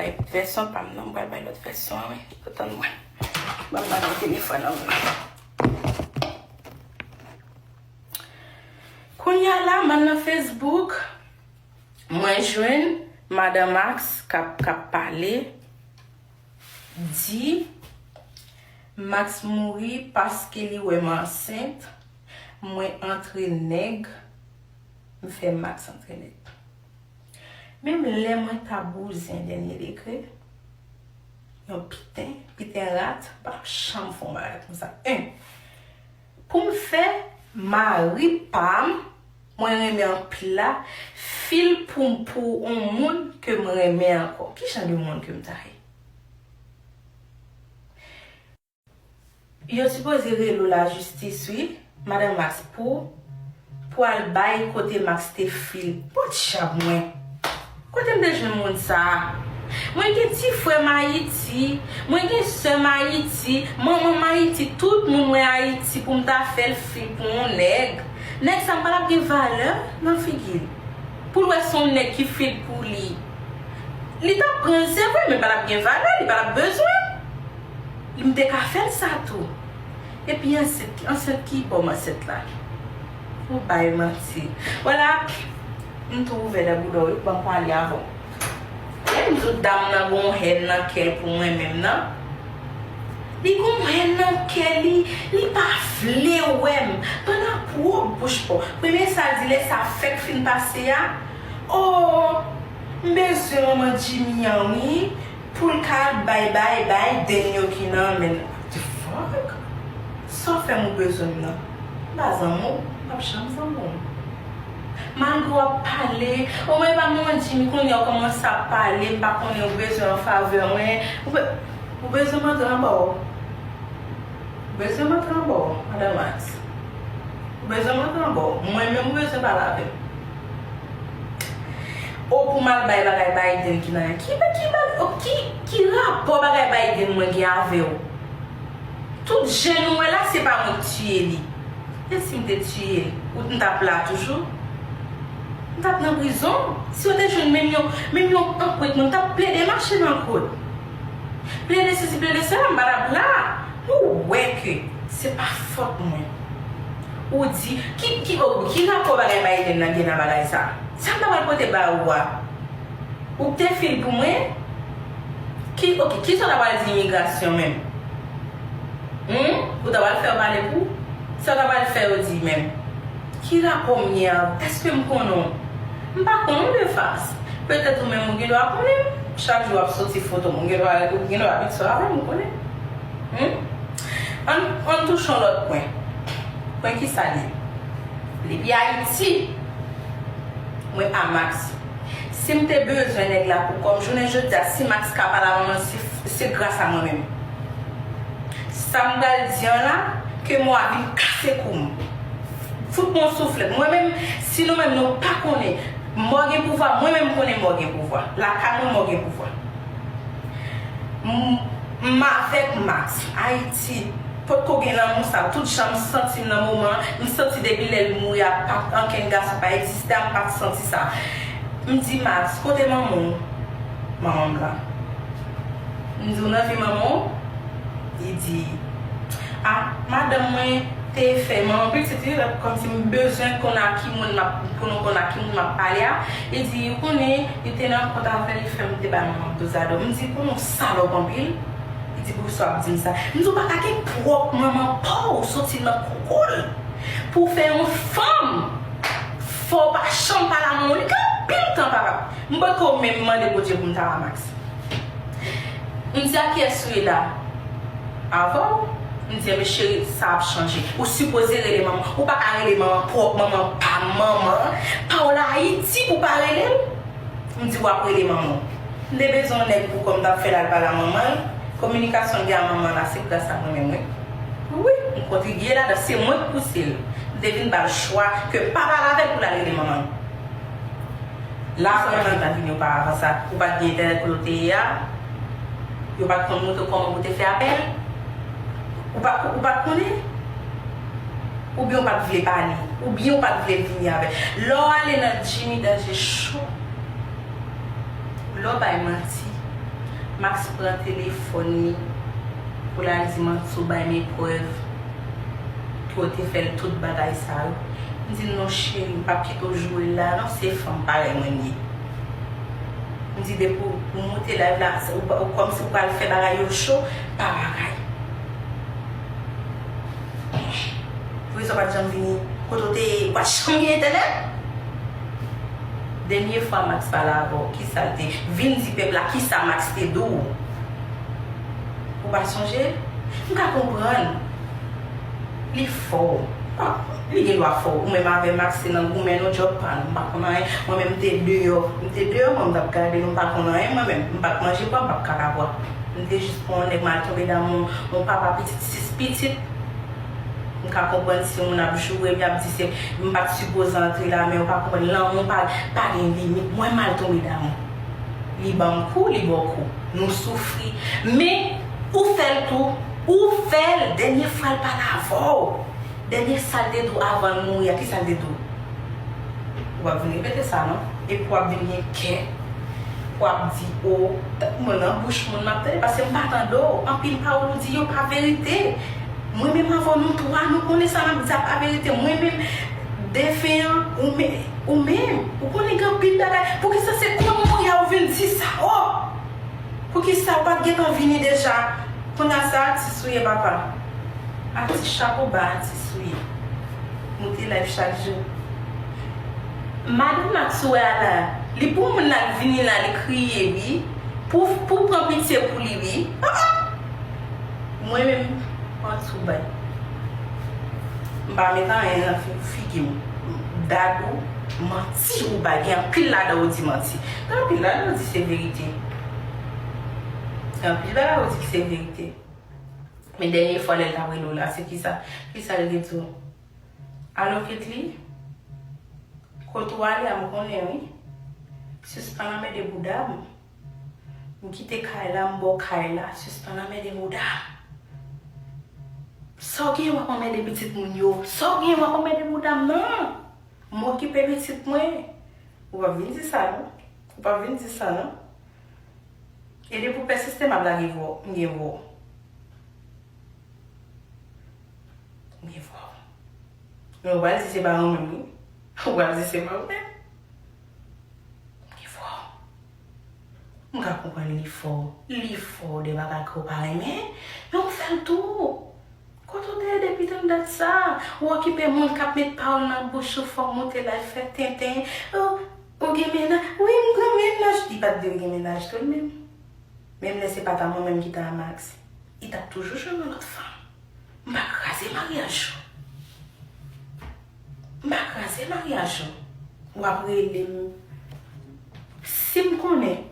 Ay, vèsyon pa m nan, m pral bay lòt vèsyon an, wi. Atann mwen. Ban m ba nou telefòn an, wi. Kounye a la, m al nan Facebook, mwen jwenn madan Max k ap, k ap pale, di, Max mouri paske li wè m ansent, mwen antre nèg, m fè Max antre nèg. Menm lè mwen ta bouzen dènye degre, yon piten, piten rat, m pa t ap janm fè yon bagay konsa. En, pou m fè mari pa m, mwen renmen anpil la, fil pou m, pou yon moun ke m renmen ankò. Ki jan de moun ke m ta ye? Yo sipoze rele w lajistis, wi, madan Max, pou, pou al bay kote Max te fil. Potcha mwen. Kote m te jwenn moun sa a? Mwen gen ti frè m Ayiti, mwen gen sè m Ayiti, manman m Ayiti, tout moun mwen Ayiti pou m ta fè l fil pou yon nèg. Nèg sa m pa t ap gen valè nan figi l. Pou l wè se yon nèg ki fil pou li. Li t ap pran l, se vre, men l pa t ap gen valè, li pa t ap bezwen. M te ka fè l sa tou. Epi ansent, ansent ki bò m ansent la? Ou bay manti. Wala, m tou ouvè dè bouda w wi, ban m pale avè w. Lè m di w dam nan gon hèn nan kè l pou mwen menm nan. Li gon hèn nan kè li, li pa vle wè m. Pandan pwòp bouch pa w. Premye sa l di lè sa fèk fin pase a. Oh, m bezwen manman Jimmy an wi. Pou l ka bay bay bay den yo ki nan men l. The fuck? Sa w fè m ou bezwen m nan? M pa zanmi w, m p ap janm zanmi w. Malgre w ap pale, o mwen pa manman Jimmy kounye a w kòmanse ap pale, m pa konnen ou bezwen an favè mwen, ou be-, ou bezwen m antre anba w. Ou bezwen m antre anba w, madan Max. Ou bezwen m antre anba w. Mwen menm ou bezwen pale avè m. Ou pou m al bay bagay Biden ki nan ki, ki, ki, ki rapò bagay Biden mwen gen avè w? Tout jèn ou wè la, se pa mwen k tiye li. E si m te tiye l, ou m t ap la toujou? M t ap nan prizon. Si yo te jwenn menm yon, menm yon anprent mwen, m t ap plede mache nan kout. Plede sesi, plede sela, m pa t ap la. Ou wè ke se pa fòt mwen. Ou di, ki, ki, oh, ki rapò bagay Biden nan gen nan bagay sa? Sa m ta pral pote ba ou a? Ou te fil pou mwen? Ki, ok, kisa w ta pral di imigrasyon menm? Hmm? Ou ta pral fè yo pale pou? Sa w ta pral fè yo di menm? Ki rapò m gen avè w? Èske m konnen w? M pa konnen w de fas. Petèt ou menm ou gen dwa konnen m. Chak jou w ap soti foto m, ou gen dwa, ou gen dwa abitye avè m, ou konnen. Hmm? Ann, ann touche yon lòt pwen. Pwen ki sa l ye? Depi Ayiti, mwen pa Max. Si m te bezwen nèg la pou kò m, jounen jodi a, si Max ka pale avè mwen, se, se gras a mwen menm. Sa m pral di an la, ke mò a vin kase kou m. Fout mwen yon souflèt. Mwen menm, si nou menm nou pa konnen, mò gen pouvwa, mwen menm m konnen mò gen pouvwa. Lakay mwen, mò gen pouvwa. M, m avèk Max, Ayiti. Potko gen lanmou sa. Tout jan m santi m nan moman an, m santi depi lè l mouri a, pa t ankenn gason pa egziste a, m pa t santi sa. M di, Max, kote manman w? Manman m la. M di, ou nan vi manman w? Li di, a, madanm mwen te fè manman pitit li, kòmsi m bezwen konn a ki moun m ap, pou nou konn a ki moun m ap pale a. Li di, ou konnen, li te nan kont avè l, li fè m te bay manman m dozado. M di, konnen w salòp anpil? Li di, poukisa w ap di m sa? M di, ou pa ka gen pwòp manman pa w soti nan koko l pou w fè yon fanm. Fò w pa janm pale a manman w. Li gen anpil tan, papa. M potko menm mande Bondye pou m ta a Max. M di, a kiyès ou ye la? Avè w? M di, enben cheri, sa ap chanje. Ou sipoze rele manman. Ou pa ka rele manman, pwòp manman, pa manman pa w la Ayiti pou w pa rele l. M di, w ap rele manman w. M te bezwen yon nèg pou kò m t ap fè l al pale a manman l. Kominikasyon l gen a manman l la, se gras a mwen menm, wi. Wi, m kontribye ladan, se mwen k pouse l. M te vin ba l chwa ke m pa pale avè l pou l al rele manman l. La, sa mwen ta vini oparavan sa, ou pa t gen entènèt kote w te ye a, yo pa t konn montre w kòman pou w te fè apèl, ou pa, ou pa t konnen, oubyen w pa t vle pale, oubyen w pa t vle vini avè. Lè w ale nan Jimmy Danje Show, lè w bay manti, Max pran telefòn li pou l al di manti w bay m eprèv. Ke w te fè l tout bagay sa yo. M di l, non cheri, m p ap kite w joure l la non, se fanm parèy mwen m ye. M di depi w moute live la, ou, ou kòmsi w pral fè bagay yo cho, pa bagay. Poukisa w pa t janm vini kote w te ye, ou pa t janm gen entènèt? Dènye fwa Max pale avè w, kisa l te vin di pèp la, kisa Max te di w? Ou pa sonje? M ka konprann. Li fò. Ah, li gen dwa fò. Ou menm avè Max se nan goumen nou, djòb pa nou. M pa konn anyen. Mwen menm m te deyò. M te deyò, mwen m t ap gade nou, m pa konn anyen mwen menm. M pa t manje pwa, m p ap kaka pwa. M te jis pran yon nèg m al tonbe damou yon papa pitit, sis pitit. M ka konprann si yon moun ap joure m, y ap di se, m pa t sipoze antre la, men ou pa konprann, lanmou pa, pa gen limit. Mwen m al tonbe damou. Li ban m kou, li ba w kou. Nou soufri. Men, ou fè l tou. Ou fè l. Dènye fwa l pale avè w. Dènye sa l te di w avan l mouri a, kisa l te di w? Ou p ap vin repete sa, non. Epi w ap vin gen kè. W ap di, o, moun nan bouch moun m ap tande, paske m pa tande w. Anpil pawòl ou di yo pa verite. Mwen menm avè w, nou twa, nou konnen sa m ap di a pa verite. Mwen menm, defen an, ou menm, ou menm, ou konnen gen anpil bagay. Poukisa se kòm mwen a ou vin di sa? O! Poukisa ou pa t gentan vini deja? Kounye a sa atis ou ye, papa. Atis, chapo ba atis ou ye. Moute live chak jou. Madan Max ou wè a la, li pou moun nan vini la, li kriye, wi. Pou, pou pran pitye pou li, wi. Ah, ah. Mwen menm, mwen tou bay. M pa met anyen nan fi-, figi m. Dadou, manti ou bay, gen anpil ladan ou di manti. Gen anpil ladan ou di se verite. Gen anpil bagay ou di ki se verite. Men dènye fwa lè l t ap rele w la, se kisa? Kisa l te di w? Alo, Ketly? Kote w ale a, m konnen, wi. Sispann anmède bouda m. M kite kay la, m ba w kay la. Sispann anmède bouda m. Sa w genyen w ap anmède pitit moun yo? Sa w genyen w ap anmède bouda m nan? M okipe pitit mwen. Ou p ap vin di sa, non. Ou p ap vin di sa, non. E depi w pèsiste, m ap lage vò, m gen vò. M gen vò. Men ou pral di se pa ou menm, wi. Ou pral di se pa ou menm. M gen vò. M ka konprann li fè w, li fè w de bagay ke w pa renmen, men ou fè l tou. Kote w te ye depi tann dat sa? Ou okipe moun k ap met pawòl nan bouch ou, fò w moute live fè tenten. Ou, ou gen mennaj? Wi, m gen mennaj. Li pa t di w gen mennaj tou l menm. Menm lè se pa ta mwen menm ki ta a Max, li t ap toujou jwenn yon lòt fanm. M pa kraze maryaj ou. M pa kraze maryaj ou. W ap rele m. Si m konnen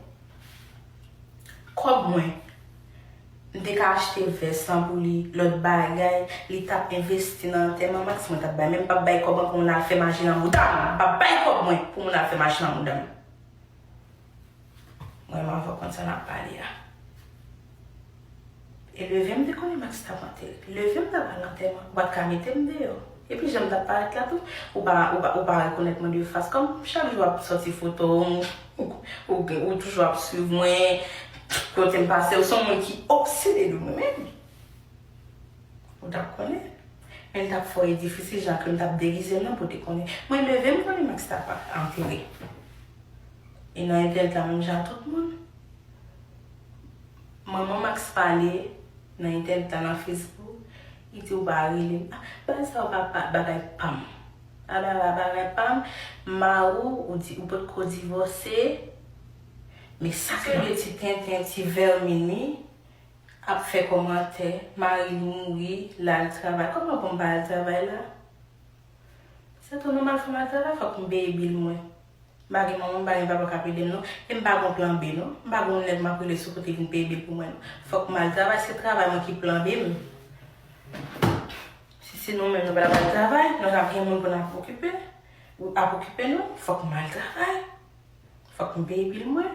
kòb mwen, m te ka achte vès lan pou li, lòt bagay, li t ap envesti nan antèman Max, mwen t ap bay. Men m p ap bay kòb mwen pou moun al fè maji nan bouda m. M p ap bay kòb mwen pou moun al fè maji nan bouda m. Mwen menm avè w konn sa n ap pale a. E leve m te konnen Max t ap antere. Leve m t ap al antèman. Ou pa t ka mete m deyò. Epi jan m t ap parèt la tou, ou pa, ou pa, ou pa rekonèt mwen de fas. Kòm chak jou w ap sòti foto, ou, ou, ou, ou toujou ap swiv mwen, kote m pase, ou se yon moun ki obsede de mwen menm. Ou t ap konnen. Men l t ap fè w difisil jan ke m t ap degize m nan pou w te konnen. Mwen leve m konnen Max t ap antere. E nan entènèt la menm jan tout moun. Manman Max pale nan entènèt la, nan Facebook, li di w pa rele m. Ah, bagay sa yo pa, pa, bagay pa m. Ah, bagay, bagay pa m. Mari w, ou di, ou potko divòse. Men sa ke gen ti tenten, ti vèmin li ap fè kòmantè, mari l mouri, l al travay. Kòman pou m pa al travay la? Se tou nòmal fò m al travay, fòk m peye bil mwen. M pa gen manman, m pa gen papa k ap ede m non. E m pa gon plan B non. M pa gon nèg m ap rele sou kote vin peye bil pou mwen non. Fòk m al travay, se travay mwen ki plan B m. Si se nou menm nou pa t ap al travay, nou t ap gen moun pou n ap okipe, ap okipe nou. Fòk m al travay. Fòk m peye bil mwen.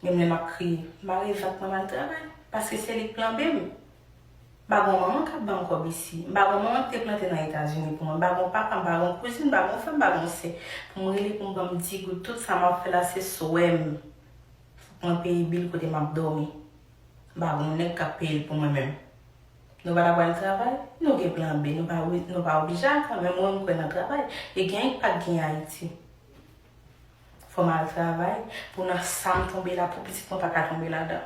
Menm lè m ap kriye, m pa revant mwen m al travay, paske se li k plan B m. M pa gon manman k ap ban m kòb isi. M pa gon manman ki te plante nan Etazini pou mwen. M pa gon papa, m pa gon kouzin, m pa gon frè, m pa gon sè. Pou m rele pou m ban m di goud, tout sa m ap fè la se swè m. Fòk mwen peye bil kote m ap dòmi. M pa gon nèg k ap peye l pou mwen menm. Nou pa ta pral travay, nou gen plan B, nou pa, nou pa oblije al kanmenm, mwen m kwè nan travay. E gen ki pa t gen Ayiti. Fò m al travay pou nan sa m tonbe la, pou pitit mwen pa ka tonbe ladan.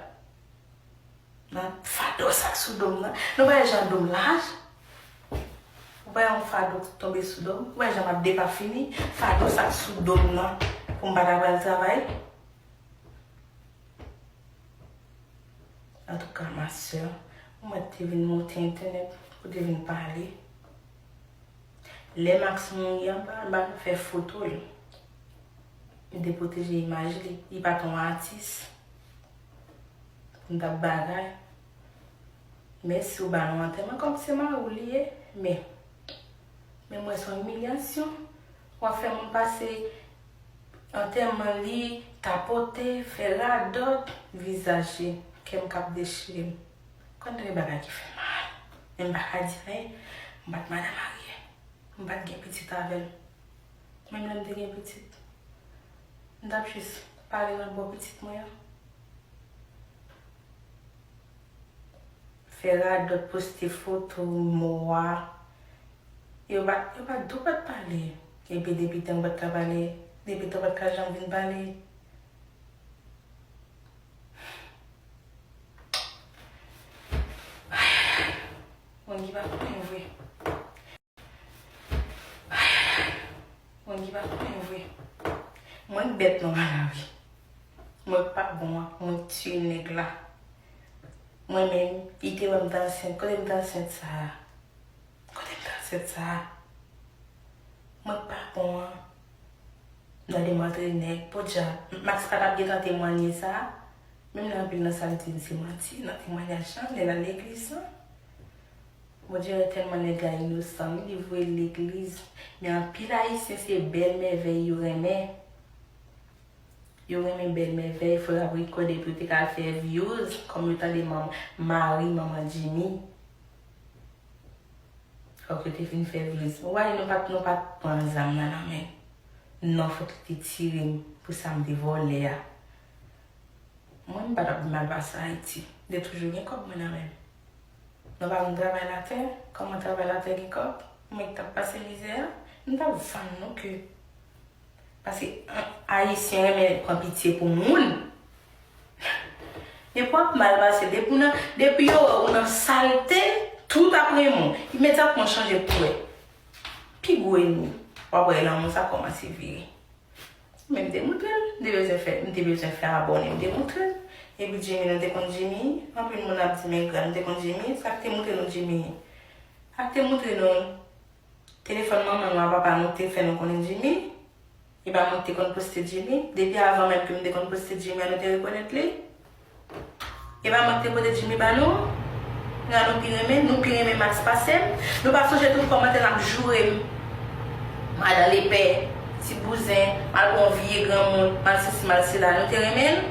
Nan fado sa k sou do m nan. Nou pa wè jan do m laj? Ou pa wè yon fado k tonbe sou do m? Ou pa wè jan m ap depafini? Fado sa k sou do m nan pou m pa ta pral travay? Antouka, ma sè, ou mèt te vin monte entènèt pou te vin pale. Lè Max mouri an, m pa, m pa t fè foto l. M te pwoteje imaj li. Li pa t yon atis pou m t ap bagay. Men si w ba nou antèman, kòm se mari w li ye, men, men m wè se yon imilyasyon. W ap fè moun pase Antèman li tapote, fè radòt, vizaje, kè m k ap dechire m. Konn tande bagay ki fè mal. Men m pa ka di anyen, m pa t madan marye. M pa t gen pitit avè l. Menm lè m te gen pitit, m t ap jis pale nan bò pitit mwen an. Fè radòt, poste foto mò a. Yo pa, yo pa, yo pa t pale. Epi depi tan w pa t ka pale, depi tan w pa t ka janm vin pale. Ayayay. Moun ki pa konnen vre. Ayayay. Moun ki pa konnen vre. Mwen k bèt nan lari. Mwen k pa bon an. Mwen k tiye nèg la. Mwen menm, li te wè m t ansent. Kote m t ansent sa a? Kote m t ansent sa a? Mwen k pa bon an. M tande m antre nèg. Podyab, Max pa t ap gentan temwanye sa a. Menm lè anpil nan sa l di m se manti, nan temwanyaj lan, lè l al legliz lan. Bondye wè tèlman nèg la inosan, wi, li voye l legliz. Men anpil Ayisyen se bèl mèvèy yo renmen. Yo renmen bèl mèvèy, fò y ap rekòde pou yo te ka al fè views, kòm yo tande manm-, mari manman Jimmy. Fòk yo te fin fè views. Ou pa di nou pa t, nou pa t pran zam nan nan men l. Non, fòk li te tire m pou sa m te vòlè a. Mwen, m pa t ap mal pase Ayiti. M te toujou gen kòb mwen nan men m. Nou pa konn travay latè? Kòman travay latè gen kòb? Mwen ki t ap pase mizè a, m t ap vann nou ke. Paske, an, Ayisyen renmen pran pitye pou moun. Depi w ap mal pase, depi w nan, depi yo wè ou nan salte, tout ap renmen w. Imedyatman w chanje koulè. Pi gwo ènmi. W ap wè lanmou sa kòmanse vire. Men m te moutre l, m te bezwen fè, m te bezwen fè abòne, m te moutre l. Epi Jimmy, nou te konn Jimmy, anpil moun ap di m engra, nou te konn Jimmy, sa k te moutre nou Jimmy? Sa k te moutre nou telefòn manman nou a papa nou te fè nou konnen Jimmy? E pa mwen ki te konn poste Jimmy? Depi avan menm ke m te konn poste Jimmy an, nou te rekonèt li? E pa mwen ki te pote Jimmy ba nou? Nga nou pi renmen, nou pi renmen Max pase m. Nou pa sonje tout kòmantè n ap joure m. Madan lepè, ti bouzen, m al pran yon vye granmoun, m al sesi, m al sela. Nou te renmen l?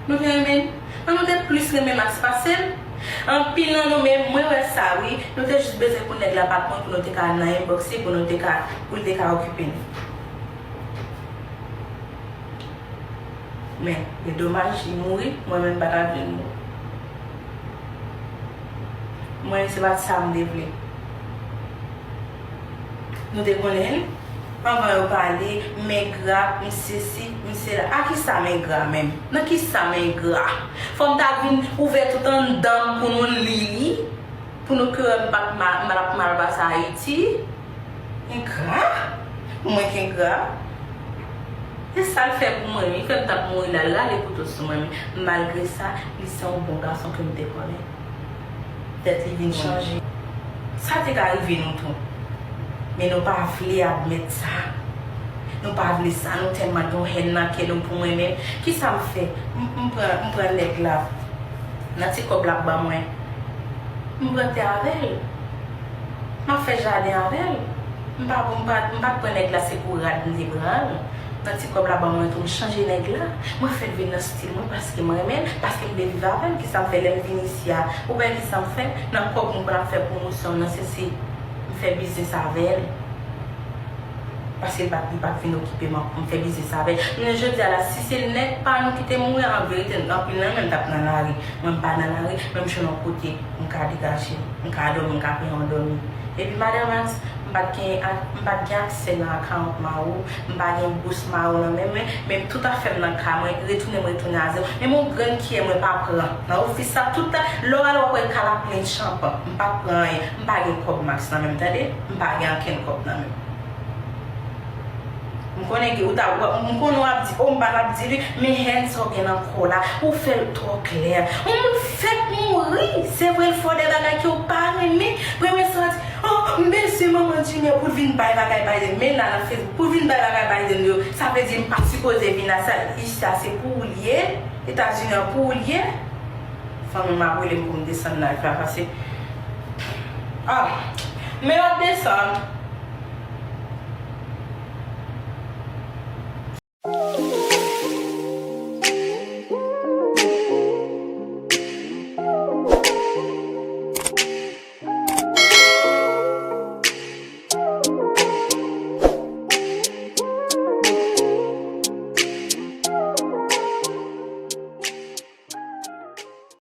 Nou te renmen l? An nou te plis renmen Max pase m. Anpil nan nou menm, mwen wè sa wi, nou te jis bezwen pou nèg la pa t mouri pou nou te ka al nan inbox li, pou nou te ka, pou l te ka okipe nou. Men, e domaj, li mouri, mwen menm m pa ta vle l mouri. Mwen, se pa t sa m te vle. Nou te konnen l, anvan yo pale, m engra, m sesi, m sela. A kisa m engra menm? Nan kisa m engra? Fò m ta vin ouvè tout anndan m pou nou li li? Pou nou ke m p ap ma-, m p ap mal pase Ayiti. Engra? Mwen k engra? E sa l fè pou mwen, li fè m t ap mouri la, l rale kouto sou mwen, men malgre sa, li se yon bon gason ke m te konnen. Tèt li vin chanje. Sa te ka rive nou tou. Men nou pa vle admèt sa. Nou pa vle sa, nou tèlman gen yon hèn nan kè nou pou mwen menm. Kisa m fè? M, m pran, m pran nèg la. Nan ti kòb l ap ban mwen, m pran tè avè l. M ap fè jaden avè l. M pa, m pa, m pa t pran nèg la, se pou rad m te pran l. Nan ti kòb la ban mwen tou, m chanje nèg la. Mwen fè l vin nan stil mwen paske m renmen l, paske m vle viv avè l. Kisa m fè lè m vin isi a? Ou wè kisa m fè? Nan kòb mwen pou l ap fè pwomosyon nan, se, se m fè biznis avè l. Paske li pa t, li pa t vin okipe m, m fè biznis avè l. Men jodi a la, si se nèg pa nou ki te mouri, an verite, anpil nan nou menm t ap nan lari. Mwen m pa nan lari, men m jwenn yon kote, m ka degaje, m ka dòmi, m ka pran yon dòmi. Epi madan Max, m pa t gen, m pa t gen aksè nan account Mawou, m pa gen bous Mawou nan men mwen, men tout afè m nan ka mwen, retounen m retounen a zewo. Menm yon grenn kiyè mwen pa pran. Nan ofis la, tout lè w ale w ap wè kal ap plen chanpan. M pa t pran anyen, m pa gen kòb Max nan men m, tande? M pa gen ankenn kòb nan men m. M konnen ke ou ta, w ap, m konnen w ap di, o, m pa t ap di li, men hèn sa w gen nan kò w la, ou fè l twò klè. Yon moun fèk mouri, se vre l fè w de bagay ke w pa renmen, premye sa w di, o, m bezwen manman Junior pou l vin bay bagay Biden, men la nan Facebook, pou l vin bay bagay Biden yo, sa vle di m pa sipoze vin la, sa, isi a se pou ou l ye, Etazini an pou ou l ye. Fanmi m ap rele m pou m desann live la, paske, ah, men w ap desann.